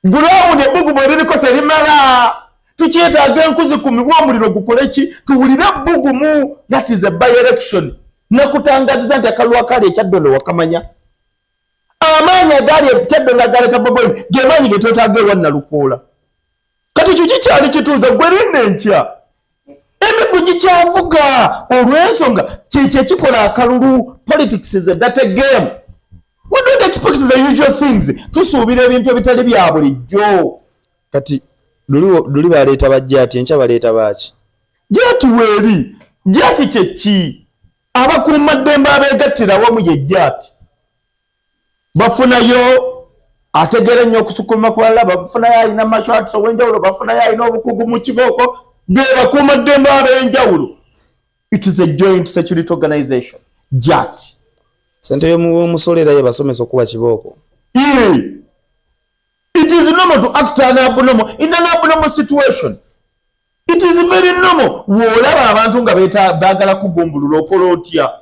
Ground ebbugumu eririko terimala. Tukyetaaga enku zikumibwa, omuliro gukole ki, tuwulire ebbugumu. That is a by election. Nakutangaziza nti akalulu akali ekyaddondo wakamanya, amaanyi agaali ekyaddondo agaleeta Bobi Wine ge maanyi ge twetaaga ewa Nalukoola. Kati ekyo kikyali kituuza. Gwe linna enkya. Emigugu gikyavuga olw'ensonga kyekyo ekikola akalulu. Politics is a dirty game. We don't expect the usual things. Tusuubira ebintu ebitali bya bulijjo. Kati luli baleeta ba JATT, enkya baleeta baaki? JATT weeri. JATT kyeki? Abakuumaddembe abeegattira awamu ye JATT. Bafunayo ategeera ennyo okusukuluma ku balala, bafunayo alina martial arts ow'enjawulo, bafunayo alina obukugu mu kibooko, be bakuumaddembe ab'enjawulo. It is a joint security organization, JATT. Sente y'omusolo era ye basomesa okuba kibooko. It is normal to act an abnormal in an abnormal situation. It is very normal. W'olaba abantu nga baagala kugumbulula, okola otya?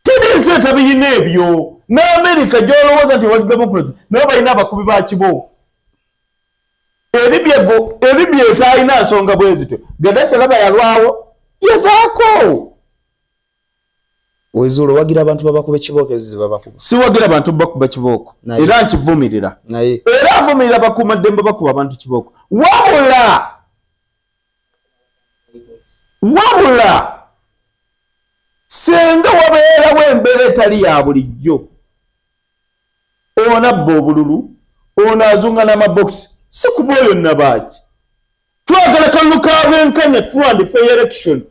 Teri nsi etabiyina ebyo. N'Amerika gy'olowooza nti wali democracy, naye balina abakubi ba kibooko. Ebibye etalina nsonga bwe zityo. Gaddafi olaba yalwawo, yavaako. Wezuula owagira abantu babakuba ekibooko ezo zebabakuba? Siwagira abantu bakuba kibooko, era nkivumirira, era avumirira bakuumaddembe bakuba abantu kibooko. Wabula senga wabeerawo embeera etali ya bulijjo, onabba obululu, ono azunga n'amabokisi, si kuba oyo nabaaki. Twagala kalulu ka bwenkanya, true and fair election.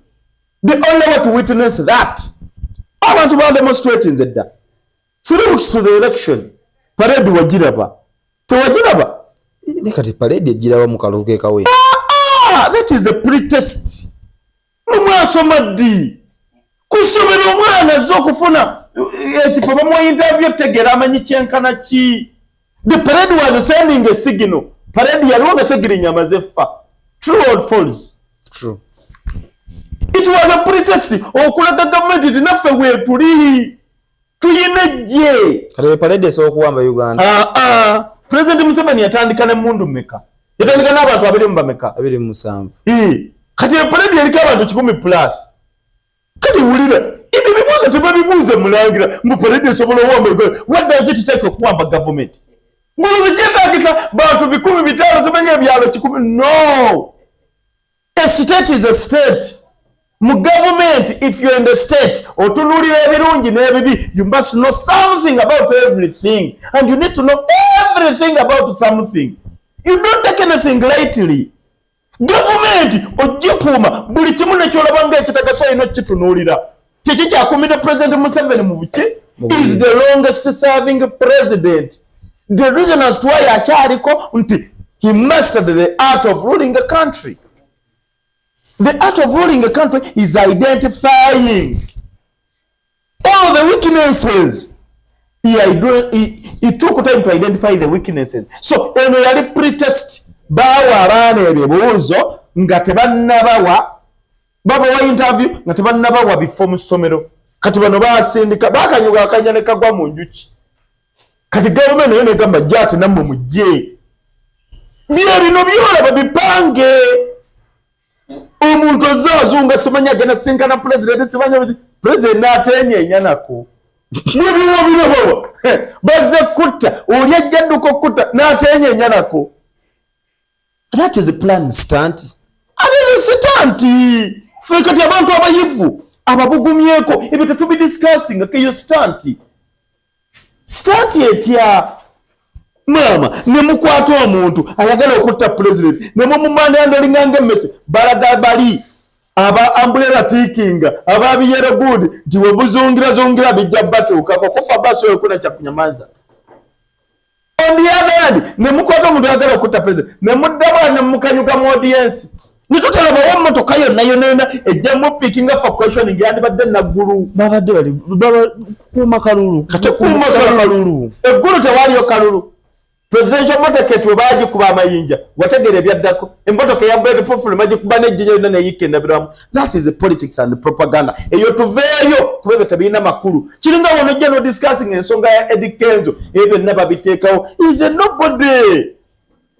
The only way to witness that, abantu ba demonstrating dda 3 weeks to the election. Parade wagiraba, tewagiraba? Ne kati parade egiraba mu kalulu ke kawe. Ah, that is a pretest. Mumwasoma ddi ku ssomero? Omwana azze okufuna ekifo, bamuwa interview otegeera amanyi kyenkana ki. The parade was sending a signal. Parade yaliwo nga Segirinya amaze effa. True or false? True. It was a pretest okulaga gavumenti nti naffe weetuli, tuyina ejje. Kati parade esobola okuwamba Uganda? Ah, ah. President Museveni yatandika nemmundu mmeka? Yatandika n'abantu abiri mu bameka? 27. Kati eparade yeriko abantu 100 plus. Kati wulira ebyo bibuuzo, tebabibuuze mulangira mbu parade esobola owamba Uganda. What does it take okuwamba gavumenti? Nguluzi kyetagisa bantu 500,000, zimanyi ebyalo 100? No, a state is a state. Mu government, if you're in the state, otunuulira ebirungi n'ebibi. You must know something about everything and you need to know everything about something. You don't take anything lightly. Gavumenti ogikuuma buli kimu nekyolaba nga ekitagasa, olina okukitunuulira. Kiki kyakumidde President Museveni mu buki? Is the longest serving president. The reason as to why akyaliko nti he mastered the art of ruling a country. The art of ruling a country is identifying all the weaknesses. He took time to identify the weaknesses. So eno yali pretest. Bawa abaana ebibuuzo nga tebannabawa, babawa interview nga tebannabawa bifo mu ssomero. Kati bano basindika bakanyuga akanya ne kagwa mu njuki. Kati gavumenti nayo negamba JATT nammwe mujje. Bye bino byolaba bipange. Omuntu azze azunga, simanyi agenda sinkana pulezidenti, simanyi pulezidenti n'atenyeenya nako. Byebiwo birabawa bazze kutta oli, ajja dduka okutta n'atenyeenya nako. That is a plan. Stunt. Ate stunt. Ffe kati abantu abayivu ababugumyeko ebyo tetubidiscussinga. Keyo stunt. Stunt etya maama nemukwata omuntu ayagala okutta pulezidenti nemumumandandolinganga emmese? Balaga bali aba umbrella tikinga aba biyero good nti webuzungira bijja batuukako kufa basi oyokuna kyakunyamaza. On the other hand, nemukwata omuntu ayagala okutta pulezidenti nemuddaba nemukanyuka mu audience, nitutalabawo motoka yonna yonna yonna ejja mupickinga for questioning yandibadde naggulu. Babadde bali baba kukuuma kalulu. Kukuuma kalulu. Eggulu tewaliyo kalulu. Presidential motorcade we bagikuba amayinja, wategeera ebyaddako? Emmotoka eya bulletproof bagikuba n'ejjinja yonna neyiika endabirwamu. That is politics and propaganda. Eyo tuveeyo kuba ebyo tebirina makulu. Kiringa wonojja no discussing ensonga ya Eddie Kenzo, ebyo byonna babiteekawo is a nobody.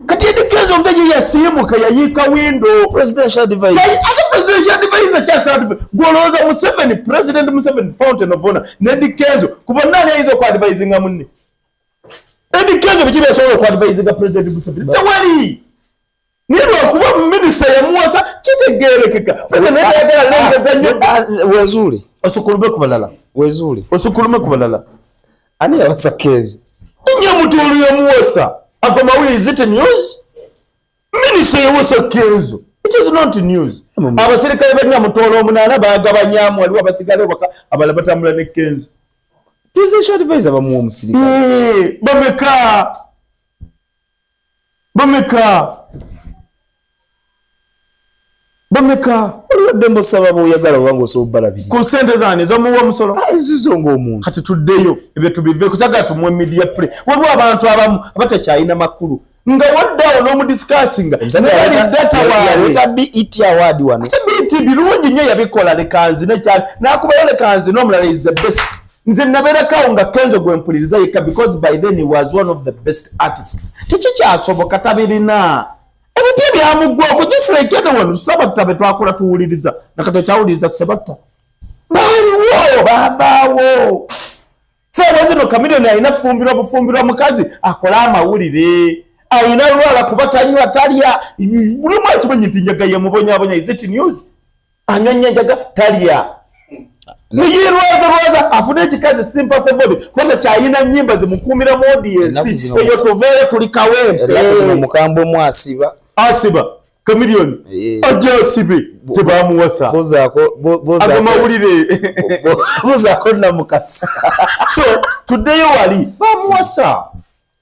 Kati Eddie Kenzo nga ye yasiimuka yayiika window. Presidential advisor. Ate presidential advisor kyasa gwolowooza Museveni, President Museveni, fountain of honor, ne Eddie Kenzo, ku bonna ani ayinza okuadvisinga munne? Eddie Kenzo biki byasobola okuadvisinga President Museveni? Tewali. Naye lwakuba minisita yamuwasa kitegeerekeka. President naye tayagala lengeza nnyo. Wezuule. Osukulume ku balala. Wezuule. Osukulume ku balala. Ani yawasa Kenzo? Nyamutoolo yamuwasa. Ago mawulire, is it news? Minisita yawasa Kenzo. It is not news. Abaserikale ba Nyamutoolo 8 baagabanyamu, waliwo abasigale waka abalala batambula ne Kenzo. Presidential advisor bamuwa omusirikale. Bameka. Bameka. Bameka. Oliwo ddembe osaba bw'oyagala oba ng'osobola obbalabirira. Ku ssente zange ez'omuwa omusolo. Ezizo ng'omuntu. Kati tuddeyo ebyo tubive kusagala tumuwe media play. Waliwo abantu abamu abatakyalina makulu. Nga wadde awo n'omudiscussinga. Naye data waabwe. Yaleeta BET award wano. Ate BET birungi nnyo yabikola lekanzi nekyali. N'akubayo lekanzi n'omulala is the best. Nze nabeerako awo nga Kenzo gwe mpuliriza yekka because by then he was one of the best artists. Tekikyasoboka tabirina. Ebipya byamuggwako just like anyone. Ssebatta be twakula tuwuliriza. Nakati okyawuliriza Ssebatta. Baaliwo babaawo. Saawa zino Chameleone alina fumbirwa bufumbirwa mukazi akole amawulire. Alina lwala kuba tanywa talya. Buli omu akimanyi nti njaga yemubonyaabonya. Is it news? Anywa nnyo enjaga talya. Niyirwaza rwaza afune ekikazi sympathy vote kuba takyalina nnyimba zimukuumira mu audience. Eyo tuveeyo tuli Kawempe. Ennaku zino mukambwe mu asiba. Asiba Chameleone ajja asibe tebamuwasa. Ago mawulire. Buzaako Namukasa. So tuddeyo wali bamuwasa.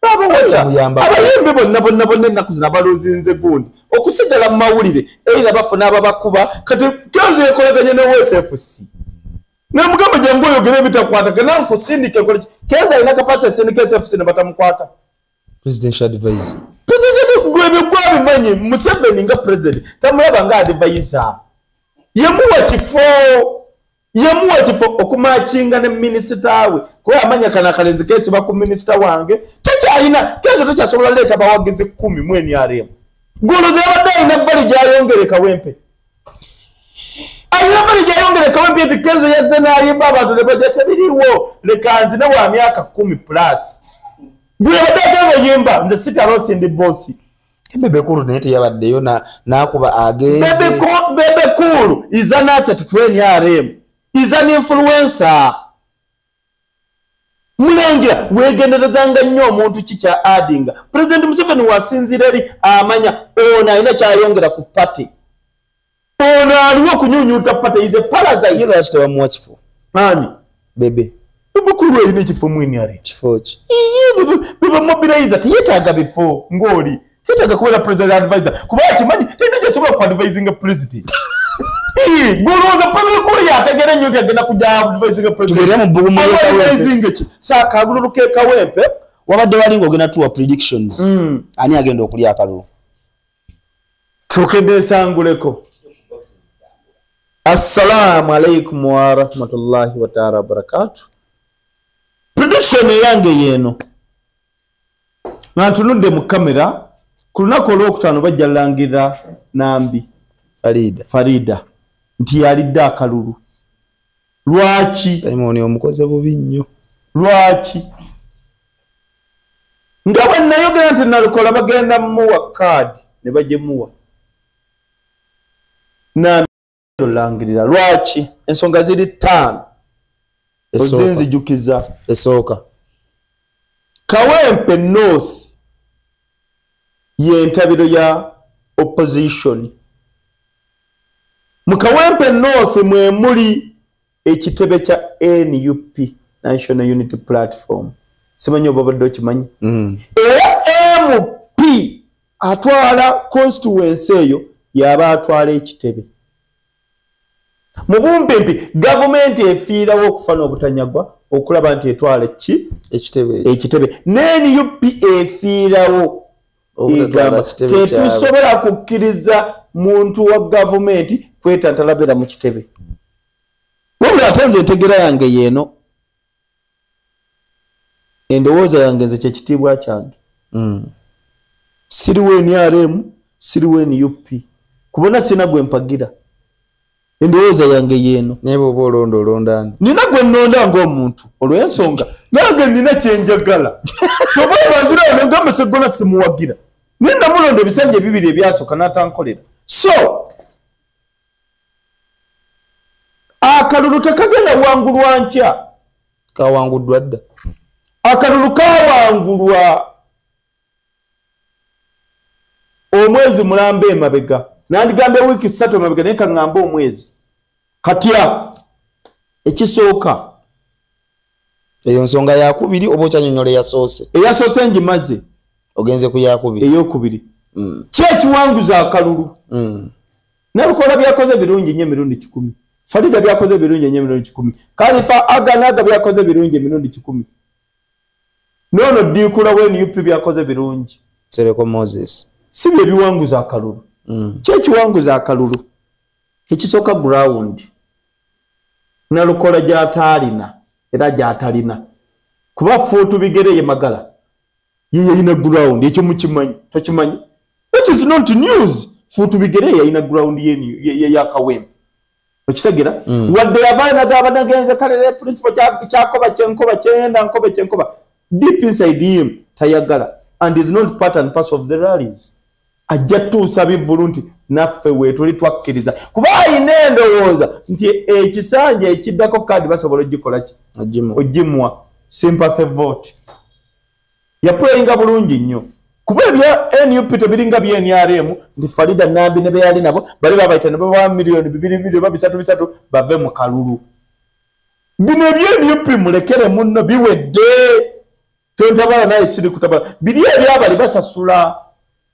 Bamuwasa. Abayimbi bonna bonna bonna ennaku zino abaluzinze gundi. Okusigala mu mawulire era bafuna ababakuba kati Kenzo yekolaganye ne WSFC. Namugamba jangu oyogere ebitakwatagana nkusindike nkole ki. Kenzo alina capacity esindika SFC ne batamukwata. Presidential advisor. President gwe gwabimanyi Museveni nga president tamulaba nga advisor. Yemuwa kifo. Yemuwa kifo okumakinga ne minisita we. Kuba amanya kana kalenzi kesi baku minisita wange. Takyalina Kenzo takyasobola leeta bawagizi 10 mu NRM. Goloze yabadde alina vali gy'ayongere Kawempe. Alina vali gy'ayongere Kawempe nti Kenzo yazze n'ayimba abantu ne bajja tebiriiwo. Leka nzine wa myaka 10 plus. Gwe yabadde agenda yimba nze sitalosi ndi bossi. Bebe Cool naye teyabaddeyo n'akuba agenze. Bebe Cool is an asset to NRM. Is an influencer. Mulangira weegenderezanga nnyo omuntu ki kya addinga. President Museveni wasinziira eri amanya ono alina kyayongera ku party. Ono aliwo okunyunyuta party is a parasite. Ye lwaki tebamuwa kifo? Ani? Bebe. Bebe Cool alina ekifo mu NRM. Kifo ki? Bebe mobilizer teyeetaaga bifo ng'oli. Teyeetaaga kubeera president advisor. Kuba akimanyi talina kyasobola ku advisinga president. Gulowooza Bebe Cool yategeera nnyo nti agenda kujja advisinga president. Tugere mu bbugumu ly'e Kawempe. Advisinga ki? Saakalulu k'e Kawempe. Wabadde wali ng'ogenda tuwa predictions. Ani agenda okulya akalulu? Tukedde nsanguleko. Assalamu alaikum wa rahmatullahi wa ta'ala wa barakatuh. Prediction eyange yeeno. Nga ntunudde mu kamera ku lunaku olwokutaano bajja langira Nambi Farida nti yalidde akalulu. Lwaki? Simon omukoze bubi nnyo. Lwaki? Nga bwe nayogera nti Nalukola bagenda mmuwa kaadi ne bagimuwa. Nambi olangirira lwaki? Ensonga ziri 5. Ozinzijukiza. Esooka. Kawempe North y'entabiro ya opposition. Mu Kawempe North mwe muli ekitebe kya NUP, National Unity Platform. Simanyi oba obadde okimanyi. Era MP atwala constituency eyo y'aba atwala ekitebe. Mu bumpimpi gavumenti efiirawo okufa n'obutanyagwa okulaba nti etwala ki? Ekitebe. Ekitebe. Ne NUP efiirawo egamba tetusobola kukkiriza muntu wa gavumenti kwetantala beera mu kitebe. Wabula ate nze entegeera yange yeeno. Endowooza yange nze kye kitiibwa kyange. Siriwo NRM, siriwo NUP. Kubona sina gwe mpagira. Endowooza yange yeeno. Naye bw'oba olonda olonda ani? Nina gwe nnonda ng'omuntu olw'ensonga nange nina kye njagala. Kyova banzirayo ne ngamba Sseggona simuwagira. Naye namulonda ebisanja ebibiri ebyasooka n'atankolera. So akalulu tekagenda wangulwa nkya. Kawanguddwa dda. Akalulu kawangulwa omwezi mulamba emabega. Nandigambe wiiki 3 emabega, naye kaŋŋambe omwezi. Katya ekisooka eyo nsonga yakubiri oba okyanyonyola eyasoose? Eyasoose ngimaze. Ogenze ku yakubiri. Eyokubiri. Ki ekiwanguza akalulu? Nalukola byakoze birungi nnyo emirundi 10. Farida byakoze birungi nnyo emirundi 10. Kalifa Aganaga byakoze birungi emirundi 10. Nono Dikula we NUP byakoze birungi. Sereko Moses. Si bye biwanguza akalulu. Ki ekiwanguza akalulu? Ekisooka ground. Nalukola gy'ataalina era gy'atalina. Kuba fuutu bigere ye Magala. Ye yalina ground, ekyo mukimanyi, tokimanyi. It is not news. Fuutu bigere yalina ground ye ya Kawempe. Okitegera? Wadde yavaayo n'agamba nagenze kale principal kyakoba kyenkoba kyenda nkobe kyenkoba. Deep inside him tayagala and is not part and parcel of the rallies. Ajja tuusa bivvulu nti naffe weetuli twakkiriza. Kuba ayina endowooza nti ekisanja ekiddako kaadi basobola ogikola ki? Ogimuwa. Sympathy vote. Yaplayinga bulungi nnyo. Kuba ebya NUP tebiringa bya NRM nti Farida Nambi ne be yali nabo bali babayita ne babawa miliyoni 2 2 3 3 bave mu kalulu. Bino ebya NUP mulekere munno biwedde. Tontabala naye siri kutabala. Biri ebyabali basasula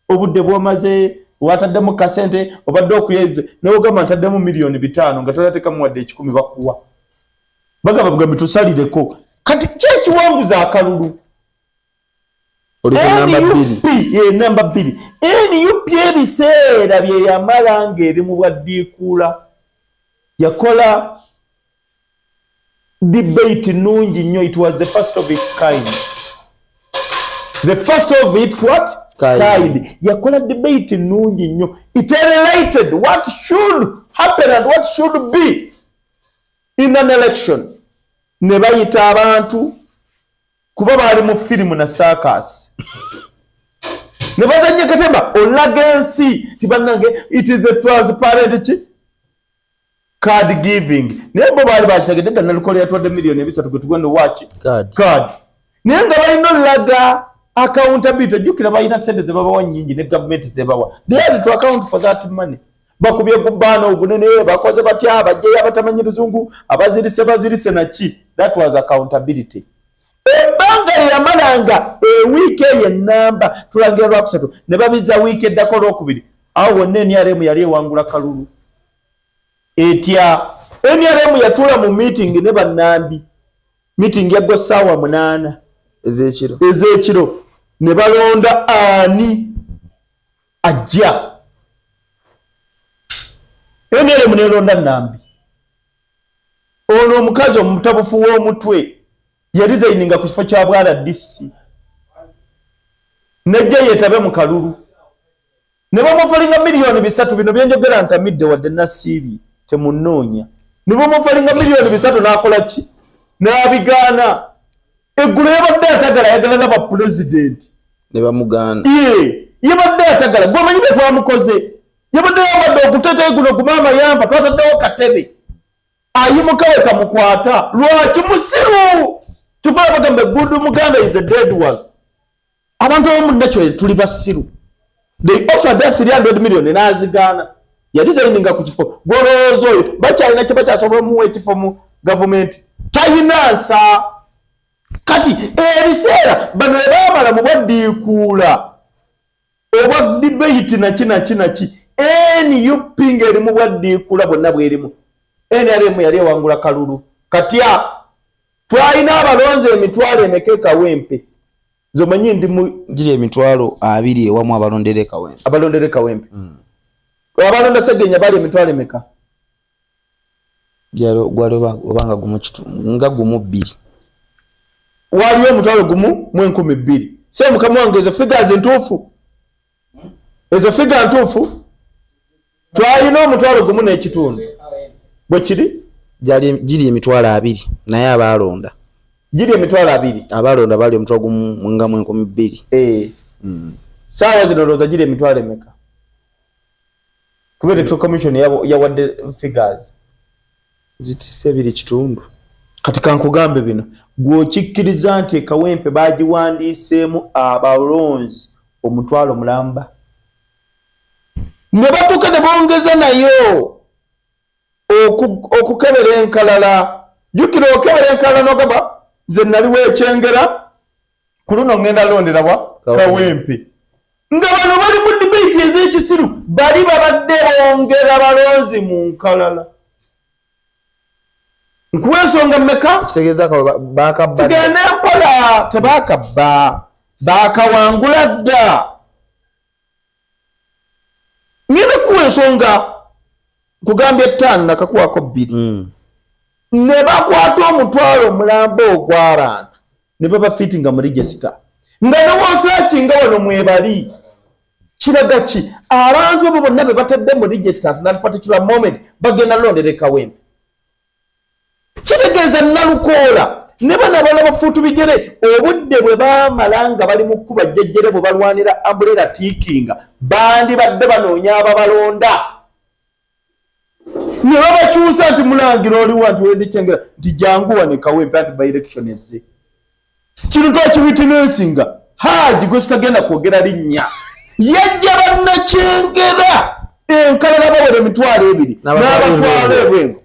obudde bw'omaze wataddemu kasente obadde okuyeze n'ogamba ntaddemu miliyoni 5 nga tonateekamu wadde 10 bakuwa. Bagamba bugambi tusalireko. Kati ki ekiwanguza akalulu? NUP ye namba 2. NUP ebiseera bye yamala ng'eri mu bwaddiikuula yakola debate nnungi nnyo. It was the first of its kind. The first of its what? Kind. Yakola debate nnungi nnyo. It related what should happen and what should be in an election. Ne bayita abantu kuba bali mu firimu na circus. Ne bazanye katemba olaga ensi tibannange it is a transparent card giving. Naye bo bali bakitegedde dda Nalukola yatwadde miliyoni 3 gwe tugenda waki? Card. Naye nga balina olaga accountability. Jjukira balina ssente ze babawa nnyingi ne gavumenti ze bawa. They had to account for that money. Bakubye ku bbaana ogunene bakoze batya abajjeyo abatamanyi luzungu abazirise bazirise naki. That was accountability. Ebbanga lye yamalanga ewiiki eyo ennamba tulangira lwakusatu ne babiza wiiki eddako olwokubiri awo wonna NRM yali ewangula kalulu. Etya NRM yatuula mu meeting ne bannambi. Meeting yaggwa ssaawa 8 ez'ekiro ne balonda ani ajja. NRM nelonda Nambi. Ono omukazi omutabufu w'omutwe yarizayininga ku kifo kya bwa RDC. Nejja yeetabe mu kalulu. Ne bamufalinga miliyoni 3 bino byenjogera ntamidde wadde nasiibye temunnoonya. Ne bamufalinga miliyoni 3 n'akola ki? N'abigaana. Eggulo yabadde atagala ayagala naba pulezidenti. Ne bamugaana. Ye, yabadde atagala. Gwe omanyi bye twamukoze. Yabadde yabadde okuteeta guno ku maama yampa twataddewo katebe. Ayimuka we kamukwata. Lwaki musiru? Tufa bagamba good Muganda is a dead one. Abantu abamu naturally tuli basiru. They offered that 300 million n'azigaana. Yarizayininga ku kifo. Gw'olowooza oyo bakyalina kye bakyasobola omuwa ekifo mu gavumenti. Talina nsa. Kati ebiseera bano bwe baamala mu bwaddiikuula obwa debate naki naki naki NUP ng'eri mu bwaddiikuula bwonna bwerimu. NRM yali ewangula kalulu. Katya twalina abalonzi emitwalo emeka e Kawempe? Zomanyi ndi mu giri emitwalo 2 ewamu abalondera e Kawempe. Abalondera e Kawempe. Abalonda Ssegenya bali emitwalo emeka? Gyalo gwali obanga gumu nga gumu 2. Waliyo omutwalo gumu mu 2000. Se mukama wange ezo figures ntuufu. Ezo figure ntuufu. Twalina omutwalo gumu n'ekitundu. Bwe kiri? Giri emitwalo 2 naye abalonda. Giri emitwalo 2. Abalonda bali omutwalo gumu nga mu 2000. Saawa zino ndowooza giri emitwalo emeka? Kuba Electoral Commission yawadde figures zitise 2.5. Kati kankugambe bino, gwokikkiriza nti Kawempe bagiwandiiseemu abalonzi 500,000 mulamba, ne batuuka ne bongeza nayo okukebera enkalala. Jjukira okebera enkalala n'ogamba nze naliwo ekyengera ku luno ngenda londera wa Kawempe, nga bano bali mu debate ez'ekisiru, bali babadde bongera balonzi mu nkalala. Nkuwa ensonga mmeka? Kitegeeza bakabba. Tugende mpola, tebakabba, bakawangula dda. Ngenda kuwa ensonga nkugambye 5 nakakuwako 2. Ne bakwata 500,000 mulamba ogw'abantu ne babafitinga mu register, nga newosaakinga wano mwebali. Kiraga ki? Abantu abo bonna be batadde mu register at that particular moment bagenda londera Kawempe. Kitegeeza Nalukoola ne bano abalala bafuutu bigere obudde bwe baamala nga bali mu kkuba jjejjere bwe balwanira umbrella tiikinga, bandibadde banoonya ababalonda ne babakyusa nti mulangira oliwa nti wendi Kyengera nti jangu wano Kawempe anti by-election ezze. Kino twakiwitnessinga. Haji gwe sitagenda kwogera linnya yajja bannakyengera enkalala bawera 20,000 n'abatwala ebwengo.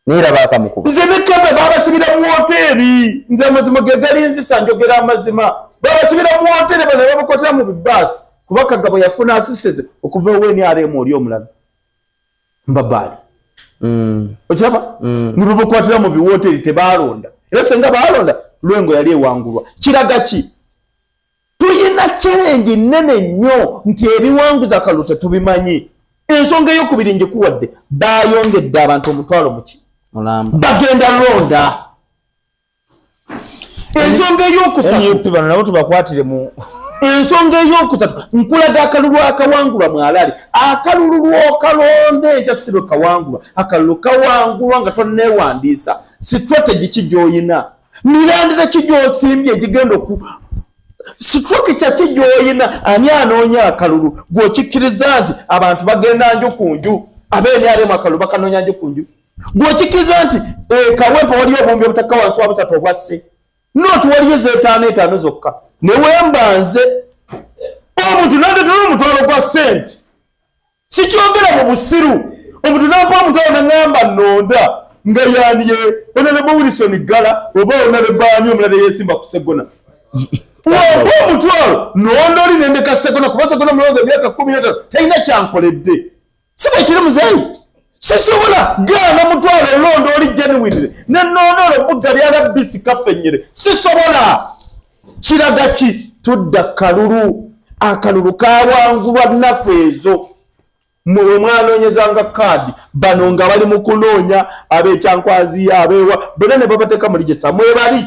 Neera bakamukuba. Nze ne Kembe babasibira mu woteeri. Nze amazima ge galinzisa, njogera amazima. Babasibira mu woteeri bano ne babakwatira mu bibaasi kuba Kagabo yafuna assistance okuva ewa NRM oli omulala Mbabaali. Okiraba? Ne babakwatira mu biwoteeri tebalonda. Era singa balonda Lwengo yali ewangulwa. Kiraga ki? Tuyina challenge nnene nnyo nti ebiwanguza akalulu tetubimanyi. Ensonga ey'okubiri njikuwadde, bayongedde abantu 500,000 muki mulamba, bagenda londa. Ensonga ey'okusatu, NUP bano nabo tubakwatire mu ensonga ey'okusatu, nkulaga akalulu akawangulwa mwalali. Akalulu lw'okalonda ekya si lwe kawangulwa, akalulu kawangulwa nga tonneewandiisa. Strategy ki gy'oyina? Mirandira ki gy'osimbye egigenda oku structure ki gy'oyina? Ani anoonya akalulu? Gw'okikkiriza nti abantu bagenda nju ku nju, ab'NRM akalulu bakanoonya nju ku nju? Gw'okikkiriza nti Kawempe waliyo obuwumbi obutakka wansi wa 3 obwasse, not waliyo ez'etaano etaano zokka. Ne wemba nze omuntu n'andeetera 500,000 gwa ssente, sikyogera mu busiru. Omuntu n'ampa 500,000 n'aŋŋamba nnonda nga yani ye Honorable Wilson Gala oba Honorable ani omulala yeesimba ku Ssegona. Wampa 500,000 nonda oli nendeka Ssegona kuba Ssegona mulowooza emyaka 15 talina kyankoledde. Si bwe kiri muzeeyi? Sisobola gaana 500,000 londa oli genuinely ne nnonda olwo bugga lya RBC kafenyere. Sisobola. Kiraga ki? Tudda kalulu. Akalulu kawangulwa nnaku ezo. Mwe mwanoonyezanga kaadi, bano nga bali mu kunoonya ab'ekyankwanzi abeewa bonna ne babateeka mu register mwebali.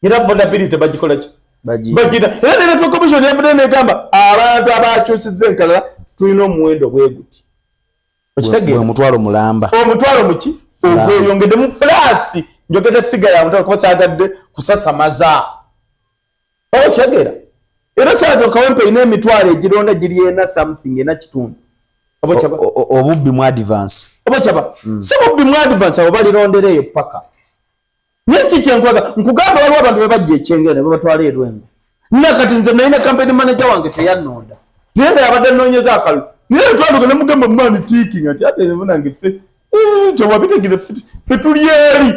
Era vulnerability bagikola ki? Bagira. Era Electoral Commission yavuddeyo n'egamba abantu abakyusizza enkalala tulina omuwendo bwe guti. Okitegeera? 500,000 mulamba. 500,000 muki? Ogweyongedde mu plus. Njogedde figure ya 500,000 kuba saagadde kusasamaza. Okitegeera? Era saazo Kawempe erina emitwalo egironda giri ena something ena kitundu. Obubbi mu advance. Oba si bubbi mu advance, abo balirondera eyo paka. Naye ki kyenkwaga? Nkugamba waliwo abantu be bajja ekyengera ne babatwala e Lwengo. Nakati nze nalina campaign manager wange teyannonda, naye nga yabadde annoonyeza akalulu. Naye twaluka ne mugamba man ticking ati ate nange ffe tewabitegere ffe tuli eri.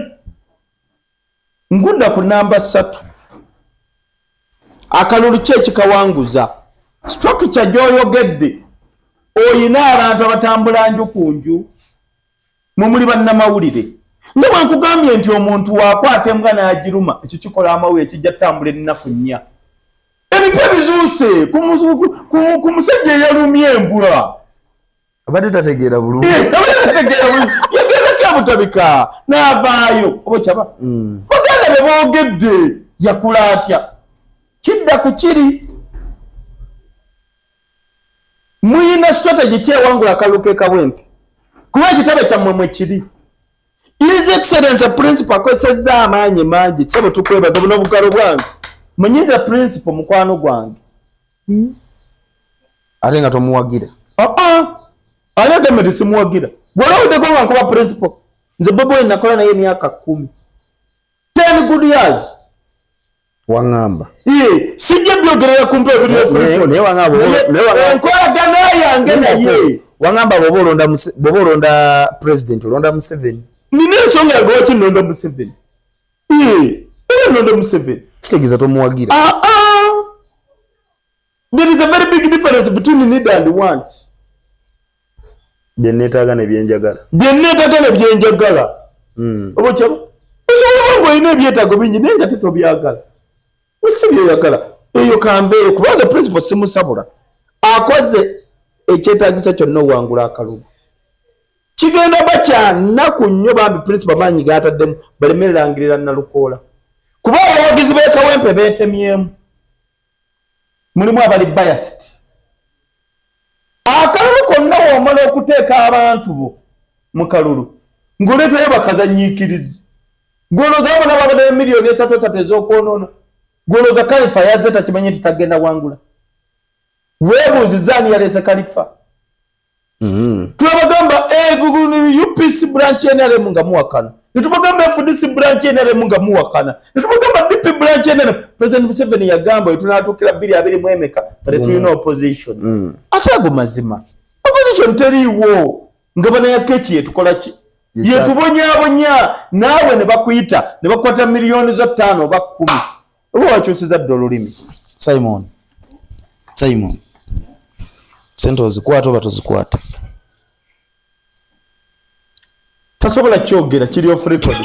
Ngudda ku namba 3. Akalulu ki ekikawanguza? Structure gy'oyogedde, oyina abantu abatambula nju ku nju, mwe muli bannamawulire. Nga bwe nkugambye nti omuntu wakwata embwa n'agiruma, ekyo kikola amawulire kijja ttambula ennaku 4. Ebipya bizuuse ku musajja eyalumye embwa. Abadde tategeera bulungi. Abadde tategeera bulungi. Yagendako ebutabika n'avaayo. Oba kyaba? Baganda be boogedde yakula atya? Kidda ku kiri. Muyina strategy ki ewangula akalulu k'e Kawempe? Kuba ekitebe kyammwe mwe kiri. His Excellency Principal akozesezza amaanyi mangi, ssebo tukwebaza buno obugalo bwange. Munyiza Principal mukwano gwange. Ate nga tomuwagira. Ani agambye nti simuwagira? Gwolowuddeko nga nkuba principal. Nze Bobi Wine nakola naye emyaka 10. 10 good years. Waŋŋamba. Sijja byogerera kumpa enkolagana yange naye. Waŋŋamba bw'oba olonda president olonda Museveni. Nina ensonga yange lwaki nnonda Museveni. Era nnonda Museveni. Kitegeeza tomuwagira. There is a very big difference between need and want. Bye neetaaga ne bye njagala. Bye neetaaga ne bye njagala. Oba okyaba? Osobola okuba ng'olina ebyetaago bingi naye nga tetobyagala. Si byoyagala. Eyo kanveeyo kubanga principal simusabula. Akoze ekyetaagisa kyonna owangula akalulu. Kigenda ba kya nnaku nnyo bambi principal maanyi g'ataddemu baleme langirira Nalukoola. Kuba abawagizi b'e Kawempe beetemyemu. Mulimu abali biased. Akalulu konna w'omala okuteeka abantu bo mu kalulu ng'oleetayo bakazannyiikirizi. Gw'olowooza abo nabo abadde miliyoni 3 ez'okwonoona. Gw'olowooza Kalifa yazze takimanyi nti tagenda wangula. Weebuuzizza ani yaleese Kalifa. Twabagamba UPC branch NRM nga muwakana. Netubagamba FDC branch NRM nga muwakana. Netubagamba DP branch NRM. President Museveni yagamba tunaatuukira 2024 kale tulina opposition. Ate ago mazima. Opposition teriiwo. Nga bana keki yetukola ki? Yetubonyaabonya naawe ne bakuyita ne bakwata miliyoni zo 5 oba 10. Oba wakyusiza dda olulimi. Simon. Sente ozikwata oba tozikwata? Tasobola kyogera kiri off record.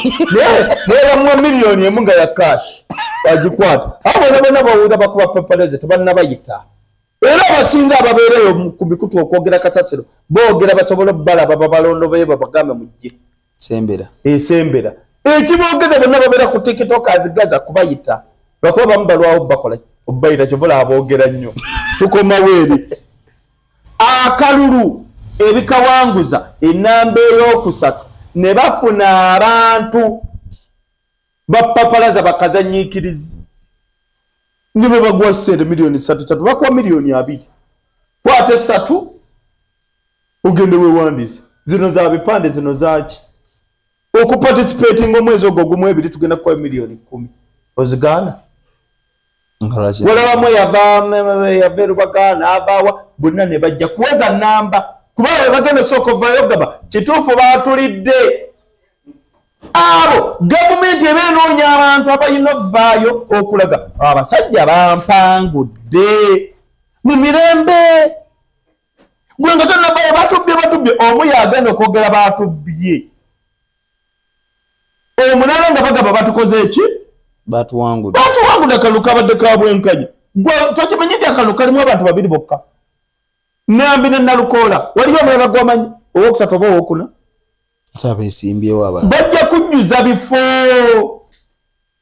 Naye bamuwa miliyoni 1 nga ya cash agikwata. Abo bonna bonna bawulira bakuba paparazzi tebannabayita. Era abasinga ababeereyo ku mikutu okwogera kasasiro boogera basobola obbalaba babalondobeyo babagambe mujje. Sembera. Sembera. Ekiboogeza bonna babeera ku TikTok azigaza kubayita. Lwakuba bamu balwawo bakola obbayita kyova olaba boogera nnyo. Tukomawo eri. Akalulu ebikawanguza enamba ey'okusatu ne bafuna abantu bapapalaza bakazannyiikirizi. Ne bwe baguwa ssente miliyoni 3 bakuwa miliyoni 2. Kwata 3 ogende weewandiise. Zino za bipande zino zaaki. Okuparticipatinga omwezi ogwo gumu ebiri tugenda kukuwa miliyoni 10. Ozigaana? Walabamu yava e Rubaga n'avaawa bonna ne bajja kuweza namba. Kubanga bwe bagenda osooka ovaayo ogamba kituufu baatulidde. Abo gavumenti eba enoonya abantu abalina ovaayo okulaga abasajja bampangudde mu mirembe. Gwe nga tonnavaayo batubbye omu yagenda okwogera batubbye. Omunana nga bagamba batukoze eki? Batuwangudde. Batuwangudde akalulu kabadde ka bwenkanya. Gwe tokimanyi nti akalulu kalimu abantu 2 bokka. Nambi ne Nalukoola. Waliyo omulala gw'omanyi owokusatu oba owokuna? Ate abeesimbyewo abalala. Bajja kujjuza bifo.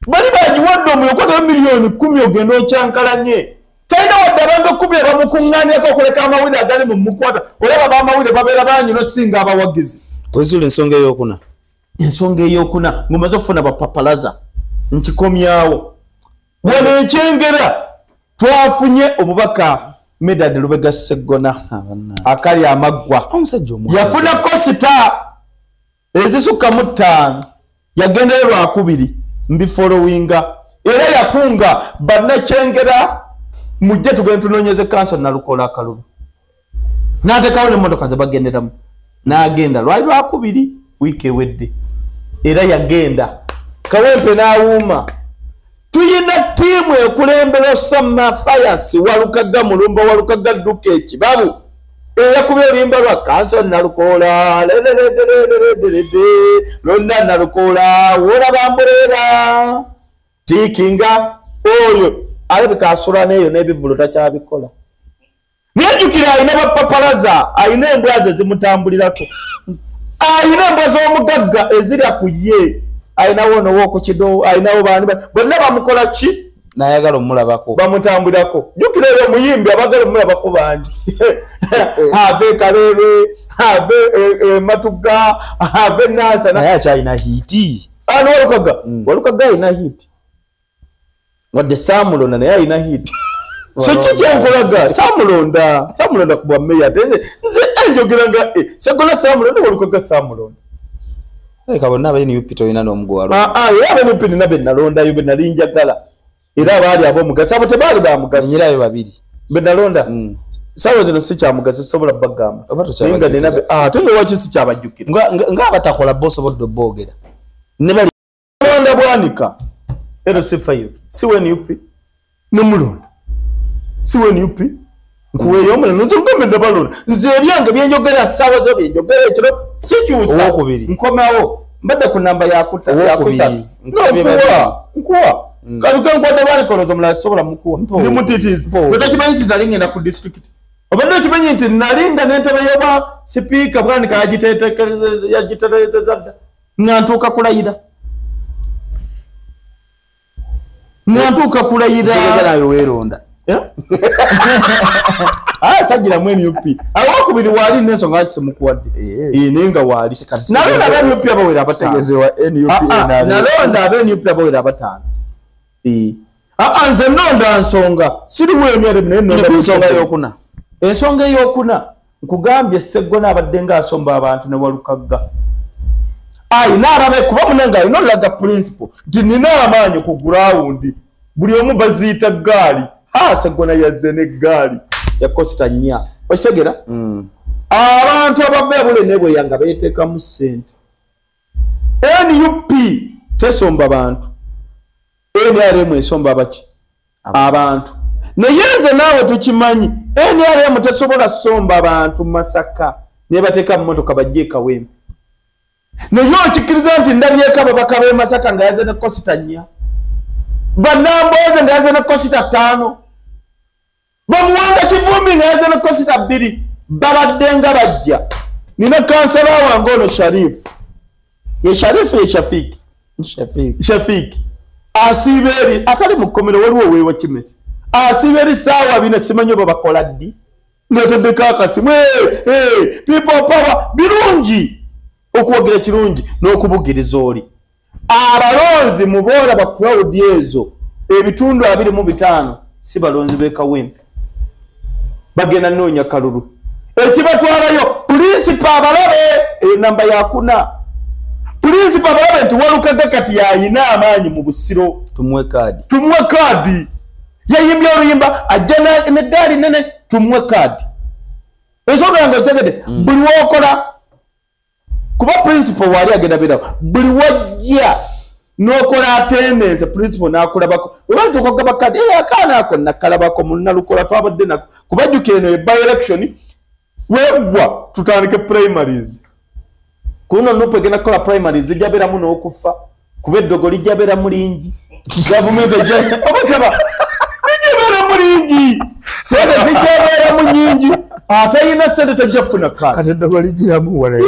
Bali bagiwadde omuliro okwatayo miliyoni 10 ogenda okyankalanye. Talina wadde abantu 10 abamukuŋŋaanyako okuleka amawulire agali mu mukwata. Olaba ab'amawulire babeera bangi n'osinga abawagizi. Wezuula ensonga ey'okuna. Ensonga ey'okuna ng'omaze okufuna bapapalaza. Nkikomyawo. Wano ekyengera twafunye omubaka Medard Lubega Sseggona akali amaggwa. Yafuna kosita ezisukka mu 5 yagendayo lwakubiri mbifollowinga era yakunga bannakyengera mujje tugende tunoonyeze kanso Nalukoola akalulu. N'ateekawo n'emmotoka ze bagenderamu n'agenda lwali lwakubiri wiiki ewedde era yagenda Kawempe n'awuuma. Tuyina ttiimu ekulembera Osama Mathias Walukaga Mulumba Walukaga Dduka ekibabu eyakubye oluyimba lwa kanso Nalukoola lelelelelelelede lonna Nalukoola wolaba mbuleera tiikinga oyo alabika asula n'eyo n'ebivvulu takyabikola. Nejjukira alina bapapalaza alina embwa ze zimutambulirako alina embwa z'omugagga ezirya ku ye alinawo now'oku kido alinawo baani bonna bamukola ki? Nayagala omulabako bamutambulirako. Jjukira oyo omuyimbi abagala omulabako bangi. Ave Kalerwe, ave Matuga, ave Nansana. Naye akyalina hiiti. Ani Walukaga? Walukaga alina hiiti. Wadde saamulonda naye alina hiiti. So kiki enkolaga samulonda ku bwa meya, nze enjogera nga Sseggona samulonda, Walukaga samulonda. Leka bonna aba NUP tolina n'omugu walonda. Era aba NUP nina be nalondayo be nali njagala, era abaali ab'omugaso abo tebaali ba mugaso. Nyirayo babiri be nalonda. Saawa zino si kyamugaso, sobola bagamba naye nga nina ate nga lwaki sikyabajjukira ng'abatakola bo osobodde oboogera ne bali londa Bwanika LC5 si we NUP nemulonda si we NUP nkuweeyo omulala nze ngambe ndabalonda. Nze ebyange byenjogera ssaawa zo byenjogera ekiro sikyusa. Nkomawo mbadde ku namba yakusatu nkuwa kati nkwadde Bwanika olowooza omulala sisobola mukuwa ndi mutitizi. Gwe tokimanyi nti nali ngenda ku disitulikiti, obadde okimanyi nti nalinda n'entebe y'obwa sipiika Bwanika yagitereezezza dda nga ntuuka kulayira, nga ntuuka kulayira. Nawe weeronda. Sajjiramu NUP awokubiri waali n'ensonga lwaki simukuwadde naye nga waali nalonda aba NUP abawera abataano, nalonda aba NUP abawera abataano. Nze nonda nsonga siriwo NRM naye nonda ensonga eyokuna. Ensonga eyokuna nkugambye Sseggona abadde ng'asomba abantu ne Walukagga ayina ababe kuba munange alina olaga principle nti nina amaanyi ku gurawundi buli omu baziyita ggaali. Sseggona yazze n'eggaali ya kosita 4 okitegera. Abantu abava ebule nebweya nga beeteekamu ssente. NUP tesomba bantu, NRM esomba abaki abantu. Naye nze naawe tukimanyi NRM tesobola somba bantu Masaka nebateeka mu mmotoka bajje e Kawempe. Naye okikkiriza nti ndabyeko ababaka b'e Masaka nga yazze ne kosita 4, Bannamboze nga yazze ne kosita 5, Bamuwanga Kivumbi nga yazze ne kosita 2, babadde nga bajja. Nina kansala wange ono Sharifu, ye Sharifu ye Shafiki, Shafiki asiiba eri atali mu kkomero, waliwo weewa Kimese asiiba eri ssaawa 4 simanyi oba bakola ddi, neteddeko akasimu people power. Birungi okuwagira kirungi n'okubugiriza oli. Abalonzi muboola ba crowd ezo ebitundu 25 si balonzi b'e Kawempe, bagenda nnoonya kalulu ekibatwalayo. Pulinsipa abalabe eyo namba yakuna. Pulinsipa abalabe nti Walukaga kati yayina amaanyi mu Busiro, tumuwe kaadi, tumuwe kaadi. Yayimbye oluyimba ajja n'eggaali nene, tumuwe kaadi. Ensonga yange okitegedde? Buli w'okola kuba principal waali agenda beerawo, buli wajja n'okola attendance principal n'akulabako oba ntuuka kadi akaana ako nakalabako munalukola twabadde nako kubajjukira eno by election weggwa tutandike primaries. Kuno NUP egenda kukola primaries zijja beeramu n'okufa kuba eddogo lijja beeramu lingi, gavumenti oba kyaba lijja beeramu lingi, sente zijja beeramu nyingi, atayina sente tajja kufuna kaadi. Kati eddogo lijjiramu wala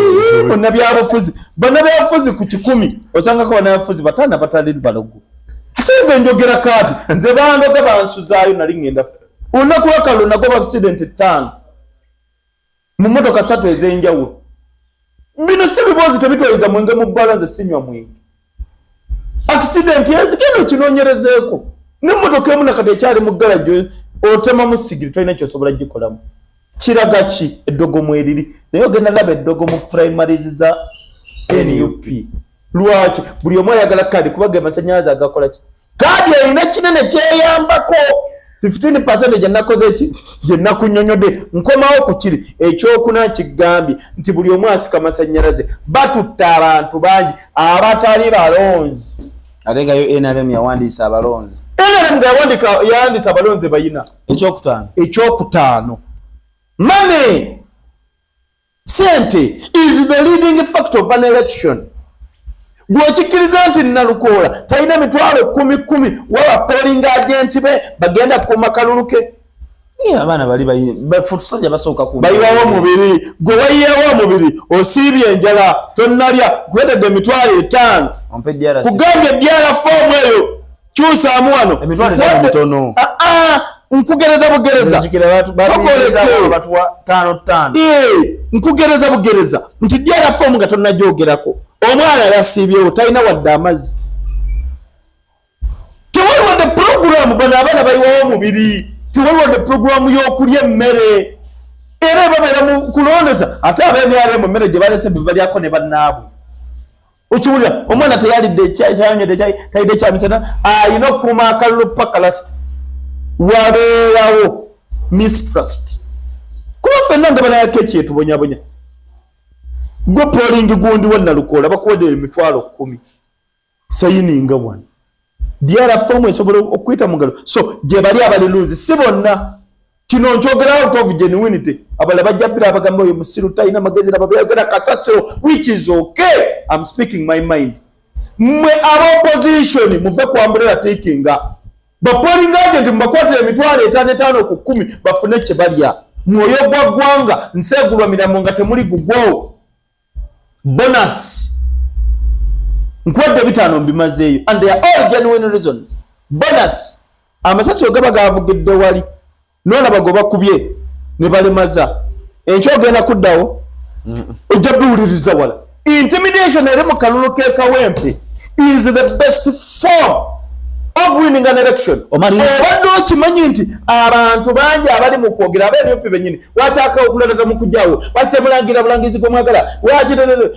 bannabyabufuzi, bannabyabufuzi ku 100 osangako bannabyabufuzi 5 abatali balogo. Ate nze njogera kaati nze bandoga bansuzaayo nali ngenda olunaku lwakalulu nagoba accident 5 mu mmotoka 3 ez'enjawulo. Bino si biboozi tebitwaliza mwenge mu bbala, nze sinywa mwenge. Accident ezigenda okinoonyerezeeko n'emmotoka emu nakati ekyali mu ggalagi otemamu sigiri tolina kyosobola gikolamu. Kiraga ki eddogo mweriri? Naye ogenda laba eddogo mu primaries za NUP. Lwaki buli omu ayagala kaadi kuba ge masannyalaze agakola ki? Kaadi erina kinene kyeyambako 15% gye nakoze ki gye nakunnyonnyodde. Nkomawo ku kiri ekyokuna kigambye nti buli omu asika masannyalaze, batutta abantu bangi abatali balonzi. Ate nga yo NRM yawandiisa abalonzi. NRM nga yawandiisa abalonzi bayina. Ekyokutaano money, sente is the leading factor of an election. Gweokikkiriza nti Nalukoola talina mitwalo 10,000 waba polling agent be bagenda kukuuma kalulu ke. Abaana bali bafutusajja basooka ku bayiwawo omubiri, gwe wayiyewo omubiri osiibye enjala tonnalya, nkuleetedde emitwalo 5 kugambye DR form eyo kyusaamu wano emitwalo 5 mitono. Nkugereza bugereza nkugereza bugereza nti DR form nga tonnagyogerako omwana yasiibyewo talina wadde amazzi, tewali wadde puroguramu. Bano abaana bayiwawo omubiri. Tiwaliwo programu y'okulya emmere. Era babeera mu kulondesa ate aba NRM emmere gye balese bebalyako ne bannaabwe. Okiwulira omwana teyalidde ekyayi, tayonywedde ekyayi, tayidde ekyamisana, ayina okukuuma akalulu paka last. Wabeerawo mistrust. Kuba ffenna ndaba naye keki etubonyabonya. Gwe polling gundi wa Nalukoola bakuwadde 10,000. Sayininga wano. DR form esobola okuyita mu ngalo. So gye bali abali lose si bonna. Kino nkyogera out of genuinity. Abalala bajja bbira abagamba oyo musiru talina magezi na babyogera kasasiro, which is okay. I'm speaking my mind. Mmwe aba opposition muve ku umbrella takinga. Ba polling agent mubakwatire 5,500 ku 10 bafune kye balya. Mwoyo gwa ggwanga nseegulwa miramo nga temuli gugwo. Bonus. Nkwadde 5 mbimazeeyo and they are all genuine reasons. Bonus. Amasasi gaba gavugidde wali. N'olaba gwe bakubye ne balemaza. Enkya ogenda kuddawo ojja biwuliriza wala. Intimidation eri mu kalulu k'e Kawempe is the best form of winning an election. Obadde okimanyi nti abantu bangi abali mu kwogera aba NUP bennyini wakyaka okulalaga mu kujjawo, wasemulangira bulangizi gwe mwagala, waki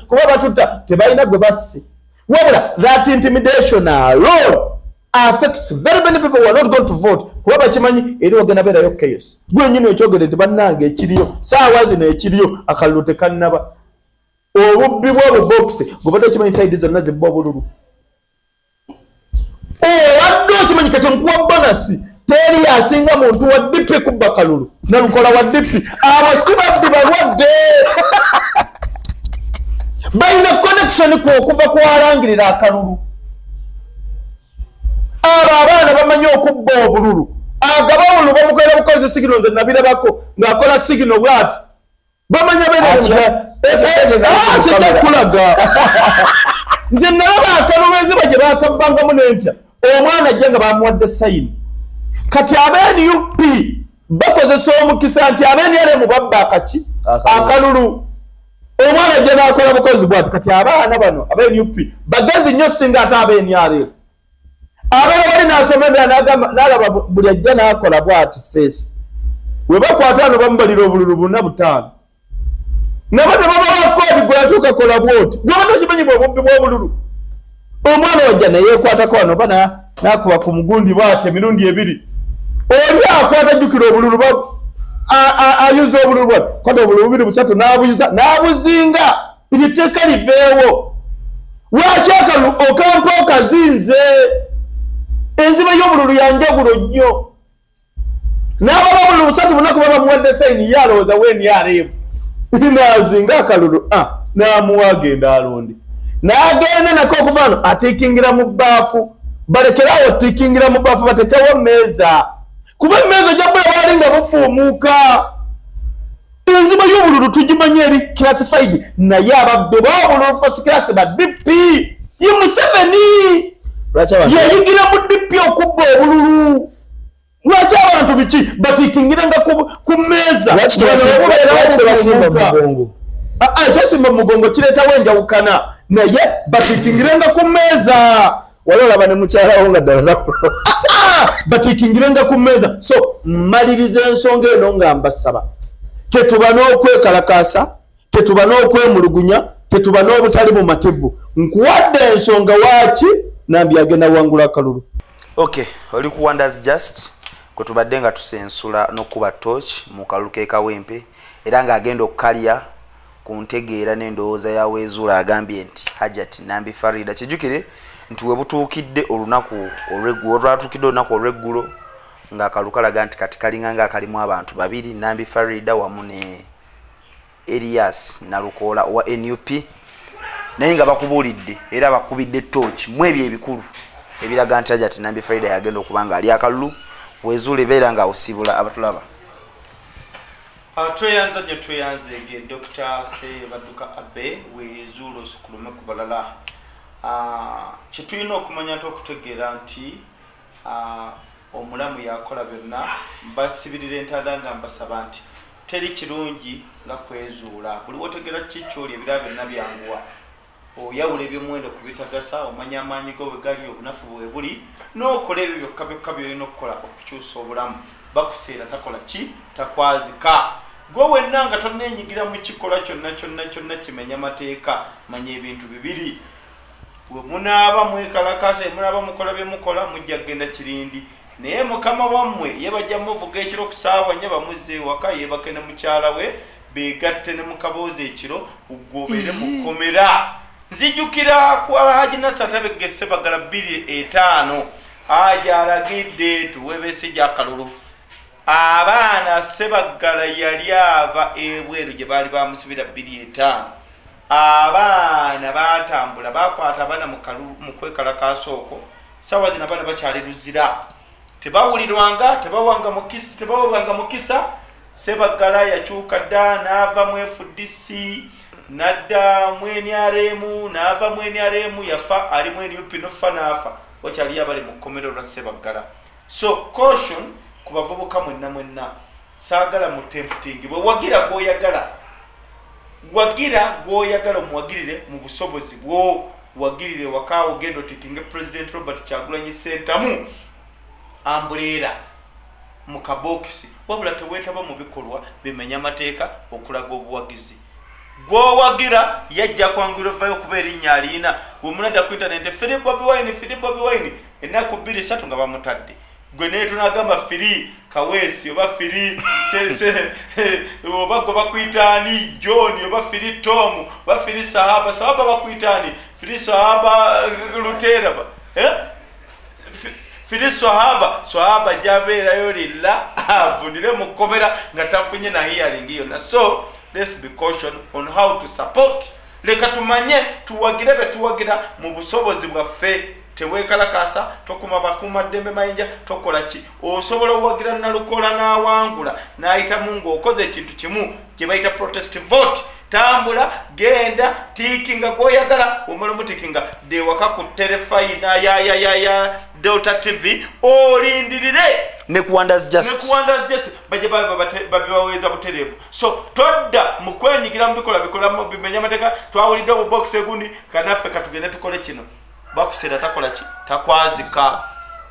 kuba batutta tebalina gwe basse. Wabula that intimidation alone affects very many people who are not going to vote. Kuba bakimanyi eri wagenda beerayo chaos. Gwe nnyini ekyogedde nti bannange ekiriyo saawa zino ekiriyo akalulu tekannaba. Obubbi bw'obubokisi gwe okimanyi side zonna zibba obululu. Obadde okimanyi kati nkuwa bonus teri asinga muntu wa DP kubba kalulu Nalukola wa DP. Abo si babbi balwadde. Balina connection ku okuva kwalangirira akalulu. Abo abaana bamanyi okubba obululu. Agaba obululu bamukolera bukozi signal nze nabirabako ng'akola signal bw'ati. Bamanya beera kulaga. Nze nalaba akalulu enziba gye bakabbangamu n'entya. Omwana ajja nga bamuwadde sayini. Kati aba NUP bakozesa omukisa nti aba NRM babba akaki akalulu. Omwana ajja n'akola bukozi bw'ati. Kati abaana bano aba NUP bagezi nnyo singa ate aba NRM. Abeera bali n'asoma embeera n'alaba buli ajja n'akola bw'ati face. We bakwata wano bamubalira obululu 4 5. Nabo ne babawa koodi gwe yatuuka kola bw'oti. Gwe badde okimanyi bw'obubbi bw'obululu. Omwana wajja ne yeekwatako wano oba n'akuba ku mugundi bw'ati emirundi 2. Oli akwata jjukira obululu ayuza obululu bw'ati. Kwata obululu 2 3 n'abuyuza n'abuzinga. Eryo etteeka liveewo. Lwaki akalulu okampa okazinze? Enziba y'obululu ya njawulo nnyo. N'ababa obululu 3 4 kuba bamuwadde sayini ye alowooza we NRM. N'azinga akalulu n'amuwa agenda alonde. N'agenda nako okuva wano atiikingira mu bbaafu. Balekerawo otiikingira mu bbaafu batekewo mmeeza. Kuba emmeeza ojja kulaba wali nga bufuumuuka. Enziba y'obululu tugimanyi eri classified naye ababbi b'obululu first class ba DP. Ye Museveni yayigira mu DP okubba obululu. Lwaki abantu biki batiikingiranga ku mmeeza? Ekyosimba mu mugongo kireetawo enjawukana naye batiikingirenga ku mmeeza. Wali olaba ne mukyalawo nga ddala batiikingirenga ku mmeeza. So mmaliriza ensonga eno nga mbasaba tetuba n'okwekalakaasa, tetuba n'okwemulugunya, tetuba n'obutali bumativu. Nkuwadde ensonga waaki Nambi agenda wangula akalulu. Okay, oli ku Wonders Just kwe tubadde nga tusensula n'okuba torch mu kalulu k'e Kawempe era ng'agenda okukalya ku ntegeera n'endowooza ya Wezuula agambye nti Hajjat Nambi Farida. Kijjukire nti we butuukidde olunaku olw'eggulo, olwatuukidde olunaku olw'eggulo ng'akalulu kalaga nti kati kalinga ng'akalimu abantu babiri, Nambi Farida wamu ne Elias Nalukoola owa NUP, naye nga bakubuulidde era bakubidde torch mu ebyo ebikulu ebiraga nti Hajjat Nambi Farida yagenda okuba nga ali akalulu. Wezuula ebeera nga osibula abatulaba. Tweyanza nnyo tweyanzeege Dr. Ssebadduka Abe Wezuula osukulume ku balala. Kye tulina okumanya nti okutegeera nti omulamu yakola byonna. Mbasibirira entanda nga mbasaba nti teri kirungi nga kwezuula. Buli wotegeera ki ky'oli ebirala byonna byanguwa. Oyawula ebyomuwendo ku bitagasa, omanya amaanyi go bwe gali, obunafu bwe buli, n'okola ebyo byokka byokka by'olina okukola okukyusa obulamu. Bakuseera takola ki? Takwazika. Gwe wenna nga tonneenyigira mu kikolwa kyonna kyonna kyonna kimenya mateeka, manya ebintu bibiri. We munaaba mwekalakaasa, munaaba mukola bye mukola, mujja kugenda kirindi. Naye mukama wammwe ye bajja muvuga ekiro ku ssaawa 4 bamuzze ewaka, yeebake ne mukyala we, beegatte ne mu kaboozi ekiro, gwe obeere mu kkomera. Nzijukira ku Alhaji Nasser Tabegge Ssebaggala 2005, Haji alagidde tuwe Besigye akalulu. Abaana Ssebaggala yali ava ebweru gye baali bamusibira 2005. Abaana baatambula, bakwata abaana mu kwekalakaasa okwo. Ssaawa zino abaana bakyali luzira, tebawulirwanga, tebawanga mukisa, tebawebwanga mukisa. Ssebaggala yakyuka dda n'ava mu FDC n'adda mu NRM, n'ava mu NRM yafa ali mu NUP, nofa n'afa. Wakyaliyo abali mu kkomero lwa Ssebaggala. So caution ku bavubuka mwenna mwenna, saagala mu tempting. Bwe wagira gw'oyagala, wagira gw'oyagala, omuwagirire mu busobozi bwo, wagirire wakaawo, genda otikinge President Robert Kyagulanyi Ssentamu ambuleera mu kabokisi, wabula teweetaba mu bikolwa bimenya amateeka okulaga obuwagizi. Gw'owagira yajja kwanguyira ovayo okuba erinnya aliina. Bwe munadda ku internet, free Bobi Wine, free Bobi Wine, ennaku 2-3 nga bamutadde. Gwe naye tunagamba free Kaweesi oba free oba gwe bakuyita ani, John, oba free Tom, oba free Sahaba. Sahaba bakuyita ani? Free Sahaba Lutera ba free Sahaba. Sahaba jabeerayo lilla avunire mu kkomera nga tafunye na hearing yonna. So let's be caution on how to support. Leka tumanye tuwagire be tuwagira mu busobozi bwaffe. Teweekalakaasa, tokuma bakuuma ddembe mayinja, tokola ki. Osobola owagira Nalukola n'awangula n'ayitamu ng'okoze ekintu kimu kye bayita protest vote. Tambula, genda, tiikinga gw'oyagala, omala omutiikinga dewaka ku terefayina ya Delta TV, olindirire ne ku Wonders Just, ne ku Wonders Just bajje babibaweeza butereevu. So todda mu kwenyigira mu bikola bikola bimenya amateeka. Twawulidde obubokisi egundi, kanaffe katugende tukole kino. Bakuseera takola ki? Takwazika.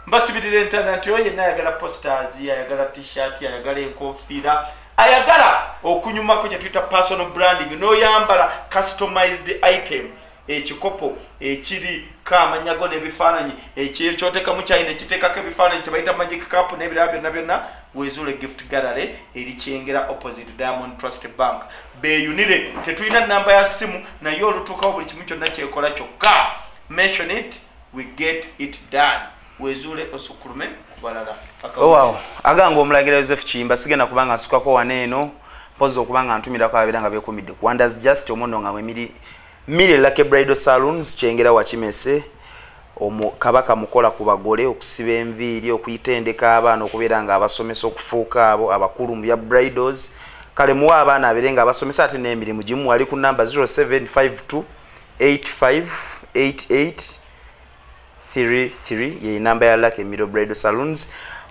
Mbasibirira entana nti oyo yenna ayagala posters, ayagala t-shirt, ayagala enkofiira, ayagala okunyumako kye tuyita personal branding, n'oyambala customized item, ekikopo ekiriko amannya go n'ebifaananyi, ekyoteekamu China ekiteekako ebifaananyi kye bayita magic cup n'ebirala byonna byonna. Wezuule Gift Gallery eri Kyengera opposite Diamond Trust Bank. Beeyunire, tetulina namba ya ssimu, naye olutuukawo buli kimu kyonna kyekola kyokka. Mention it, we get it done. Wezuule osukulume ku balala. Oh wow. Aganga omulangira Joseph Kiyimba, sigenda kubanga nsukako wano eno, mpozi okubanga ntumirako ababeera nga beekumidde ku Wonders Just, omuno nga mwemiri Miri Lucky Bridal Saloons, Kyengera wa Kimese. Omu kabaka mukola ku bagole, okusiba enviiri, okuyitendeka abaana okubeera nga abasomesa okufuuka abo abakulu mu bya bridals. Kale muwa abaana abeere nga abasomesa ate n'emirimu gimu. Ali ku namba 0752 8588 33, ye namba ya Lucky Miro Bridal Saloons.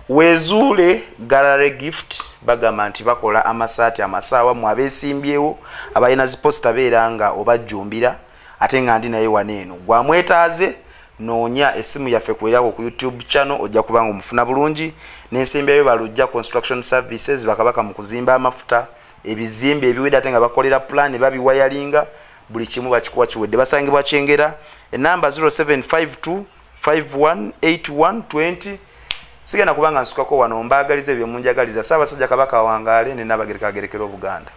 Wezuule Gallery Gift, bagamba nti bakola amasaati, amasaawa, mu abeesimbyewo abalina ziposita beera nga obajjumbira, ate nga ndi naye wano eno. Gwamwetaaze noonya essimu yaffe kwerawo ku YouTube channel, ojja kubanga omufuna bulungi. N'ensembyayo Balujja Construction Services, bakabaka mu kuzimba amafuta, ebizimbe ebiwedde ate nga bakolera plan, babiwayalinga, buli kimu bakikuwa kiwedde. Basangibwa Kyengera, enamba 0752 5181 20. Sigenda kubanga nsukako wano, mbaagaliza ebyo munjagaliza. Ssaabasajja Kabaka awangaale, ne Nnaabagereka agerekera Obuganda.